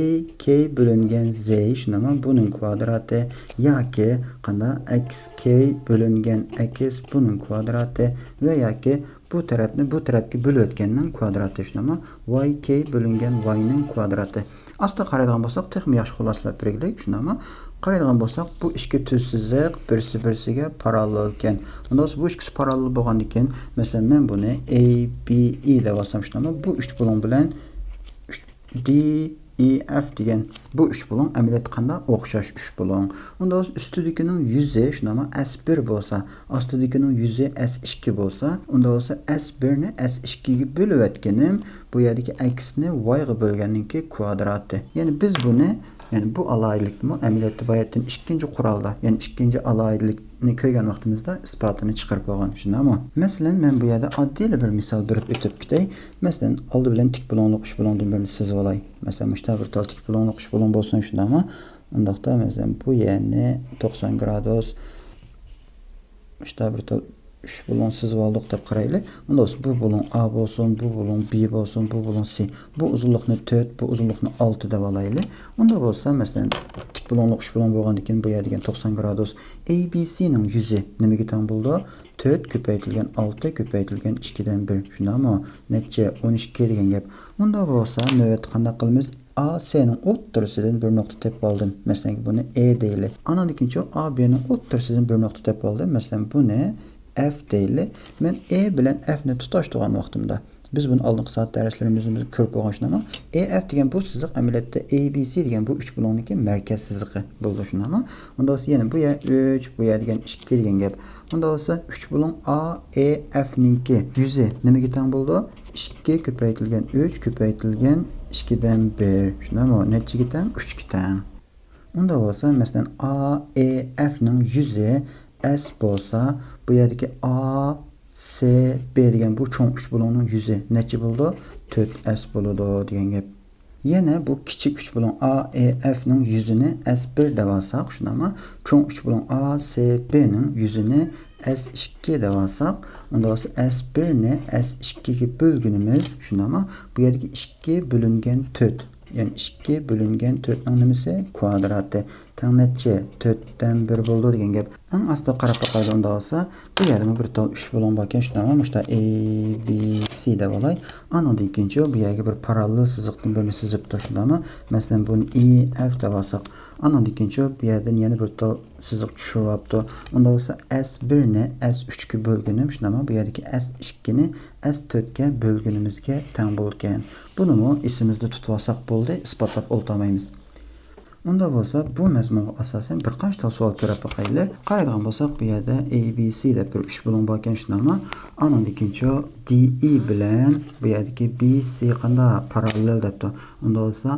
كې بۆلۈنگەن زې شۇنداقمۇ؟ بۇنىڭ كۋادراتى ياكى قانداق؟ ئېكس كې بۆلۈنگەن ئېكس بۇنىڭ كۋادراتى ۋە ياكى بۇ تەرەپنى بۇ تەرەپكە بۆلۈۋەتكەننىڭ كۋادراتى شۇنداقمۇ؟ ۋاي كې بۆلۈنگەن ۋاينىڭ كۋادراتى. ئاستا قارايدىغان بولساق، تېخىمۇ ياخشى خۇلاسىلەپ بېرەيلى، شۇنداقمۇ؟ قارايدىغان بولساق، بۇ ئىككى تۈز سىزىق بىرسى بىرسىگە پاراللېلكەن. ئۇنداق بولسا، بۇ ئىككىسى پاراللېل بولغاندىكىن، مەسىلەن، مەن بۇنى ئې بې ئې دەپ ئالسام، شۇنداقمۇ؟ بۇ ئۈچ بۇلۇڭ بىلەن ئۈچ دې ئې ئېف دېگەن بۇ ئۈچ بۇلۇڭ ئەمەلىيەتتە قانداق؟ ئوخشاش ئۈچ بۇلۇڭ. ئۇنداق بولسا، ئۈستىدىكىنىڭ يۈزى شۇنداقمۇ؟ ئېس بىر بولسا، ئاستىدىكىنىڭ يۈزى ئېس ئىككى بولسا، ئۇنداق بولسا، ئېس بىرنى ئېس ئىككىگە بۆلۈۋەتكىنىم بۇ يەردىكى ئېكسنى ۋايغا بۆلگەننىڭكى كۋادراتى. يەنى بىز بۇنى، يەنى بۇ ئالاھىدىلىكنىمۇ ئەمەلىيەتتە باياتىن ئىككىنچى قورالدا، يەنى ئىككىنچى ئالاھىدىلىكنى كۆرگەن ۋاقتىمىزدا ئىسپاتىنى چىقىرىپ بولغان، شۇنداقمۇ؟ مەسىلەن، مەن بۇ يەردە ئاددىيلا بىر مىسال بېرىپ ئۆتۈپ كېتەي. مەسىلەن، ئالدى بىلەن تىك بۇلۇڭلۇق ئۈچ بۇلۇڭدىن بىرنى سىزىۋالاي. مەسىلەن، مۇشۇنداق بىر تال تىك بۇلۇڭلۇق ئۈچ بۇلۇڭ بولسۇن، شۇنداقمۇ؟ ئۇنداقتا، مەسىلەن، بۇ يەرنى توقسان گرادۇس، مۇشۇنداق بىر تال ئۈچ بۇلۇڭ سىزىۋالدۇق دەپ قارايلى. ئۇنداق بولسا، بۇ بۇلۇڭ ئا بولسۇن، بۇ بۇلۇڭ بې بولسۇن، بۇ بۇلۇڭ سې. بۇ ئۇزۇنلۇقنى تۆت، بۇ ئۇزۇنلۇقنى ئالتە دەپ ئالايلى. ئۇنداق بولسا، مەسىلەن، تىك بۇلۇڭلۇق ئۈچ بۇلۇڭ بولغاندىكىن، بۇ يەر دېگەن توقسان گرادۇس. ئې بې سېنىڭ يۈزى نېمىگە تەڭ بولىدۇ؟ تۆت كۆپەيتىلگەن ئالتە كۆپەيتىلگەن ئىككىدىن بىر. شۇنداقمۇ؟ نەچچە؟ ئون ئىككى دېگەن گەپ. ئۇنداق بولسا، نۆۋەتتە قانداق قىلىمىز؟ ئا سېنىڭ ئوتتۇرىسىدىن بىر نۇقتا تېپىپ ئالدىم. مەسىلەن، بۇنى ئې دەيلى. ئانىڭدىن كېيىنچۇ ئا بېنىڭ ئوتتۇرىسىدىن بىر نۇقتا تېپىپ ئالدىم. مەسىلەن، بۇنى ئېف دەيلى. مەن ئې بىلەن ئېفنى تۇتاشتۇرغان ۋاقتىمدا، بىز بۇنى ئالدىنقى سائەت دەرسلىرىمىزدە كۆرۈپ بولغان شۇنداقمۇ؟ ئې ئېف دېگەن بۇ سىزىق ئەمەلىيەتتە ئې بې سې دېگەن بۇ ئۈچ بۇلۇڭنىڭكى مەركەز سىزىقى بولىدۇ، شۇنداقمۇ؟ ئۇندا بولسا يەنە بۇ يەر ئۈچ، بۇ يەر دېگەن ئىككى دېگەن گەپ. ئۇندا بولسا ئۈچ بۇلۇڭ ئا ئې ئېفنىڭكى يۈزى نېمىگە تەڭ بولىدۇ؟ ئىككى كۆپەيتىلگەن ئۈچ كۆپەيتىلگەن ئىككىدىن بىر. شۇنداقمۇ؟ نەچچىگە تەڭ؟ ئۈچكە تەڭ. ئۇندا بولسا، مەسىلەن، ئا ئې ئېفنىڭ يۈزى ئېس بولسا، بۇ يەردىكى ئا سې بې دېگەن بۇ چوڭ ئۈچ بۇلۇڭنىڭ يۈزى نەچچە بولىدۇ؟ تۆت ئېس بولىدۇ دېگەن گەپ. يەنە بۇ كىچىك ئۈچ بۇلۇڭ ئا ئې ئېفنىڭ يۈزىنى ئېس بىر دەۋالساق، شۇنداقمۇ؟ چوڭ ئۈچ بۇلۇڭ ئا سې بېنىڭ يۈزىنى ئېس ئىككى دەۋالساق، ئۇندا بولسا ئېس بىرنى ئېس ئىككىگە بۆلگىنىمىز، شۇنداقمۇ؟ بۇ يەردىكى ئىككى بۆلۈنگەن تۆت. يەنى ئىككى بۆلۈنگەن تۆتنىڭ نېمىسى؟ كۋادراتى. تەڭ نەچچە؟ تۆتتىن بىر بولىدۇ دېگەن گەپ. ئەڭ ئاستا قاراپ باقايلى ئۇنداق بولسا. بۇ يەردىمۇ بىر تال ئۈچ بۇلۇڭ باركەن، شۇنداقمۇ؟ مۇشتا ئې بې سې دەپ ئالاي. ئانىڭدىن كېيىنچۇ بۇ يەرگە بىر پاراللېل سىزىقتىن بىرنى سىزىپتۇ، شۇنداقمۇ؟ مەسىلەن، بۇنى ئې ئېف دەپ ئالساق. ئانىڭدىن كېيىنچۇ بۇ يەردىن يەنە بىر تال سىزىق چۈشۈرۈۋاپتۇ. ئۇندا بولسا ئېس بىرنى ئېس ئۈچكە بۆلگىنىم، شۇنداقمۇ؟ بۇ يەردىكى ئېس ئىككىنى ئېس تۆتكە بۆلگىنىمىزگە تەڭ بولىدىكەن. بۇنىمۇ ئېسىمىزدە تۇتۇۋالساق بولدى، ئىسپاتلاپ ئولتۇرمايمىز. ئۇنداق بولسا، بۇ مەزمۇنغا ئاساسەن بىر قانچە تال سوئال كۆرۈپ باقايلى. قارايدىغان بولساق، بۇ يەردە ئېبىسى دەپ بىر ئۈچ بۇلۇڭ باركەن، شۇنداقمۇ؟ ئانىڭدىن كېيىنچۇ، دېئى بىلەن بۇ يەردىكى بىسى قانداق؟ پاراللېل دەپتۇ. ئۇنداق بولسا،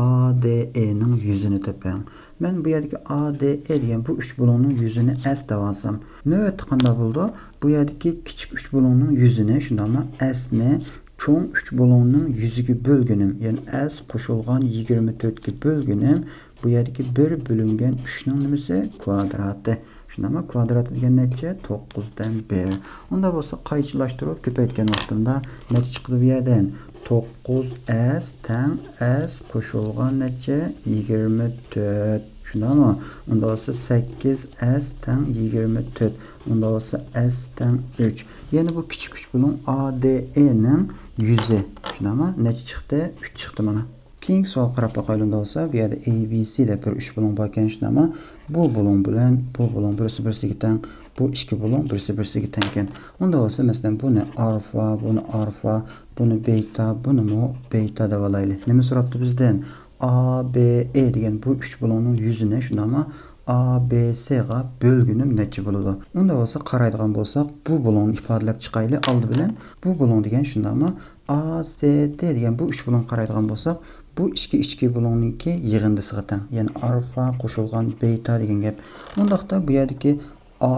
ئادېنىڭ يۈزىنى تېپىڭ. مەن بۇ يەردىكى ئادېئې دېگەن بۇ ئۈچ بۇلۇڭنىڭ يۈزىنى ئەس دەۋالسام، نۆۋەتتە قانداق بولىدۇ؟ بۇ يەردىكى كىچىك ئۈچ بۇلۇڭنىڭ يۈزىنى، شۇنداقمۇ؟ ئەسنى چوڭ ئۈچ بۇلۇڭنىڭ يۈزىگە بۆلگىنىم، يەنى ئەس قوشۇلغان يىگىرمە تۆتكە بۆلگىنىم، بۇ يەردىكى بىر بۆلۈنگەن ئۈچنىڭ نېمىسى؟ كۋادراتى. شۇنداقمۇ؟ كۋادراتى دېگەن نەچچە؟ توققۇزدىن بىر. ئۇنداق بولسا، قايچىلاشتۇرۇپ كۆپەيتكەن ۋاقتىمدا نەچچە چىقىدۇ بۇ يەردىن؟ توققۇز ئەس تەڭ ئەس قوشۇلغان نەچچە؟ يىگىرمە تۆت. شۇنداقمۇ؟ ئۇنداق بولسا، سەككىز ئەس تەڭ يىگىرمە تۆت. ئۇنداق بولسا، ئەس تەڭ ئۈچ. يەنى بۇ كىچىك ئۈچ بۇلۇڭ ئادېئېنىڭ يۈزى. شۇنداقمۇ؟ نەچچە چىقتى؟ ئۈچ چىقتى مانا. كېيىنكى سوئالغا قاراپ باقايلى، ئۇنداق بولسا. بۇ يەردە ئېبىسى دەپ بىر ئۈچ بۇلۇڭ باركەن، شۇنداقمۇ؟ بۇ بۇلۇڭ بىلەن بۇ بۇلۇڭ بىرسى بىرسىگە تەڭ، بۇ ئىككى بۇلۇڭ بىرسى بىرسىگە تەڭكەن. ئۇنداق بولسا، مەسىلەن، بۇنى ئارفا، بۇنى ئارفا، بۇنى بېيتا، بۇنىمۇ بېيتا دەۋالايلى. نېمە سوراپتۇ بىزدىن؟ ئا بې ئې دېگەن بۇ ئۈچ بۇلۇڭنىڭ يۈزىنى، شۇنداقمۇ؟ ئا بې سېغا بۆلگىنىم نەچچە بولىدۇ؟ ئۇنداق بولسا، قارايدىغان بولساق، بۇ بۇلۇڭنى ئىپادىلەپ چىقايلى ئالدى بىلەن. بۇ بۇلۇڭ دېگەن شۇنداقمۇ؟ ئا سې تې دېگەن بۇ ئۈچ بۇلۇڭ قارايدىغان بولساق، بۇ ئىككى ئىچكى بۇلۇڭنىڭكى يىغىندىسىغا تەڭ. يەنى ئارفا قوشۇلغان بېيتا دېگەن گەپ. ئۇنداقتا بۇ يەردىكى ئا،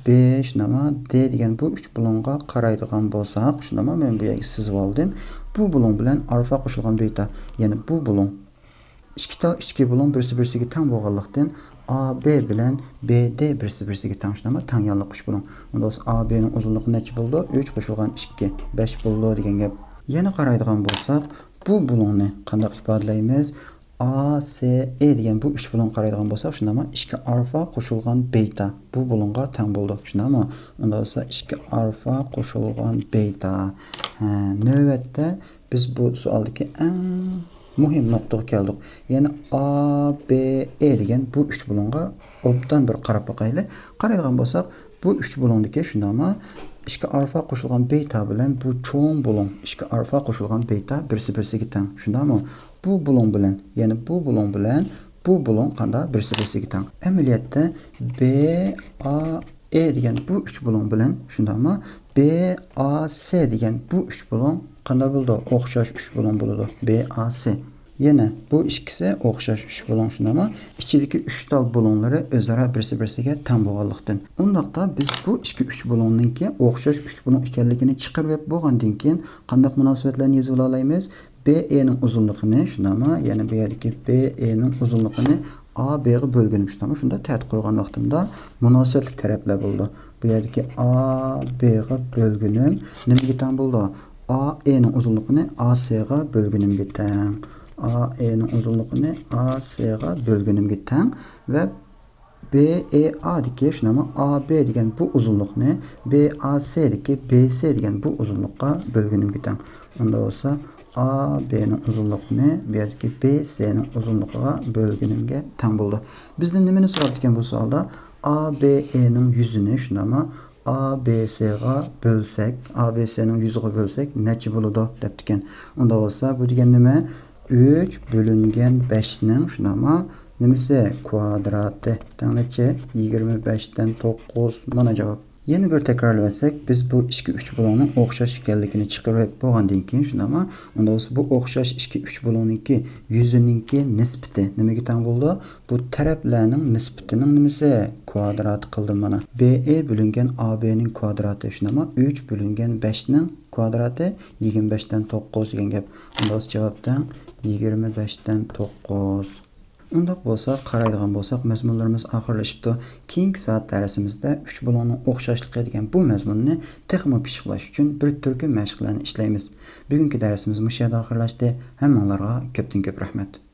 بې، شۇنداقمۇ؟ دې دېگەن بۇ ئۈچ بۇلۇڭغا قارايدىغان بولساق، شۇنداقمۇ؟ مەن بۇ يەرگە سىزىۋالدىم. بۇ بۇلۇڭ بىلەن ئارفا قوشۇلغان بېيتا. يەنى بۇ بۇلۇڭ. ئىككى تال ئىچكى بۇلۇڭ بىرسى بىرسىگە تەڭ بولغانلىقتىن، ئا بې بىلەن بې دې بىرسى بىرسىگە تەڭ، شۇنداقمۇ؟ تەڭ يانلىق ئۈچ بۇلۇڭ. ئۇنداق بولسا، ئا بېنىڭ ئۇزۇنلۇقى نەچچە بولىدۇ؟ ئۈچ قوشۇلغان ئىككى، بەش بولىدۇ دېگەن گەپ. يەنە قارايدىغان بولساق، بۇ بۇلۇڭنى قانداق ئىپادىلەيمىز؟ ئا سې ئې دېگەن بۇ ئۈچ بۇلۇڭغا قارايدىغان بولساق، شۇنداقمۇ؟ ئىككى ئارفا قوشۇلغان بېيتا بۇ بۇلۇڭغا تەڭ بولىدۇ. شۇنداقمۇ؟ ئۇنداق بولسا، ئىككى ئارفا قوشۇلغان بېيتا. ھە، نۆۋەتتە بىز بۇ سوئالدىكى ئەڭ مۇھىم نۇقتىغا كەلدۇق. يەنى ئا بې ئې دېگەن بۇ ئۈچ بۇلۇڭغا ئوبدان بىر قاراپ باقايلى. قارايدىغان بولساق، بۇ ئۈچ بۇلۇڭدىكى، شۇنداقمۇ؟ ئىككى ئارفا قوشۇلغان بېيتا بىلەن بۇ چوڭ بۇلۇڭ، ئىككى ئارفا قوشۇلغان بېيتا بىرسى بىرسىگە تەڭ. شۇنداقمۇ؟ بۇ بۇلۇڭ بىلەن، يەنى بۇ بۇلۇڭ بىلەن بۇ بۇلۇڭ قانداق؟ بىرسى بىرسىگە تەڭ. ئەمەلىيەتتە بې ئا ئې دېگەن بۇ ئۈچ بۇلۇڭ بىلەن، شۇنداقمۇ؟ بې ئا سې دېگەن بۇ ئۈچ بۇلۇڭ قانداق بولىدۇ؟ ئوخشاش ئۈچ بۇلۇڭ بولىدۇ. بې ئا سې. يەنە بۇ ئىككىسى ئوخشاش ئۈچ بۇلۇڭ، شۇنداقمۇ؟ ئىچىدىكى ئۈچ تال بۇلۇڭلىرى ئۆزئارا بىرسى بىرسىگە تەڭ بولغانلىقتىن. ئۇنداقتا بىز بۇ ئىككى ئۈچ بۇلۇڭنىڭكى ئوخشاش ئۈچ بۇلۇڭ ئىكەنلىكىنى چىقىرىپ بولغاندىن كېيىن قانداق مۇناسىۋەتلەرنى يېزىۋالالايمىز؟ بې ئېنىڭ ئۇزۇنلۇقىنى، شۇنداقمۇ؟ يەنى بۇ يەردىكى بې ئېنىڭ ئۇزۇنلۇقىنى ئا بېغا بۆلگىنىم، شۇنداقمۇ؟ شۇنداق تەتۈر قويغان ۋاقتىمدا مۇناسىۋەتلىك تەرەپلەر بولىدۇ. بۇ يەردىكى ئا بېغا بۆلگىنىم نېمىگە تەڭ بولىدۇ؟ ئا ئېنىڭ ئۇزۇنلۇقىنى ئا سېغا بۆلگىنىمگە تەڭ. ئا ئېنىڭ ئۇزۇنلۇقىنى ئا سېغا بۆلگىنىمگە تەڭ ۋە بې ئې ئادىكى، شۇنداقمۇ؟ ئا بې دېگەن بۇ ئۇزۇنلۇقنى بې ئا سېدىكى بې سې دېگەن بۇ ئۇزۇنلۇققا بۆلگىنىمگە تەڭ. ئۇنداق بولسا، ئا بېنىڭ ئۇزۇنلۇقىنى بۇ يەردىكى بې سېنىڭ ئۇزۇنلۇقىغا بۆلگىنىمگە تەڭ بولىدۇ. بىزدىن نېمىنى سوراپتىكەن بۇ سوئالدا؟ ئا بې ئېنىڭ يۈزىنى، شۇنداقمۇ؟ ئا بې سېغا بۆلسەك، ئا بې سېنىڭ يۈزىغا بۆلسەك نەچچە بولىدۇ دەپتىكەن. ئۇنداق بولسا، بۇ دېگەن نېمە؟ ئۈچ بۆلۈنگەن بەشنىڭ، شۇنداقمۇ؟ نېمىسى؟ كۋادراتى. تەڭ نەچچە؟ يىگىرمە بەشتىن توققۇز. مانا جاۋاب. يەنە بىر تەكرارلىۋەتسەك، بىز بۇ ئىككى ئۈچ بۇلۇڭنىڭ ئوخشاش ئىكەنلىكىنى چىقىرىپ بولغاندىن كېيىن، شۇنداقمۇ؟ ئۇنداق بولسا، بۇ ئوخشاش ئىككى ئۈچ بۇلۇڭنىڭكى يۈزىنىڭكى نىسبىتى نېمىگە تەڭ بولىدۇ؟ بۇ تەرەپلەرنىڭ نىسبىتىنىڭ نېمىسى؟ كۋادراتى قىلدىم مانا. بې ئې بۆلۈنگەن ئا بېنىڭ كۋادراتى، شۇنداقمۇ؟ ئۈچ بۆلۈنگەن بەشنىڭ كۋادراتى يىگىرمە بەشتىن توققۇز دېگەن گەپ. ئۇنداق بولسا، جاۋاب تەڭ يىگىرمە بەشتىن توققۇز. ئۇنداق بولسا، قارايدىغان بولساق، مەزمۇنلىرىمىز ئاخىرلىشىپتۇ. كېيىنكى سائەت دەرسىمىزدە ئۈچ بۇلۇڭنىڭ ئوخشاشلىقى دېگەن بۇ مەزمۇننى تېخىمۇ پىششىقلاش ئۈچۈن بىر تۈركۈم مەشىقلەرنى ئىشلەيمىز. بۈگۈنكى دەرسىمىز مۇشۇ يەردە ئاخىرلاشتى. ھەممىڭلارغا كۆپتىن كۆپ رەھمەت.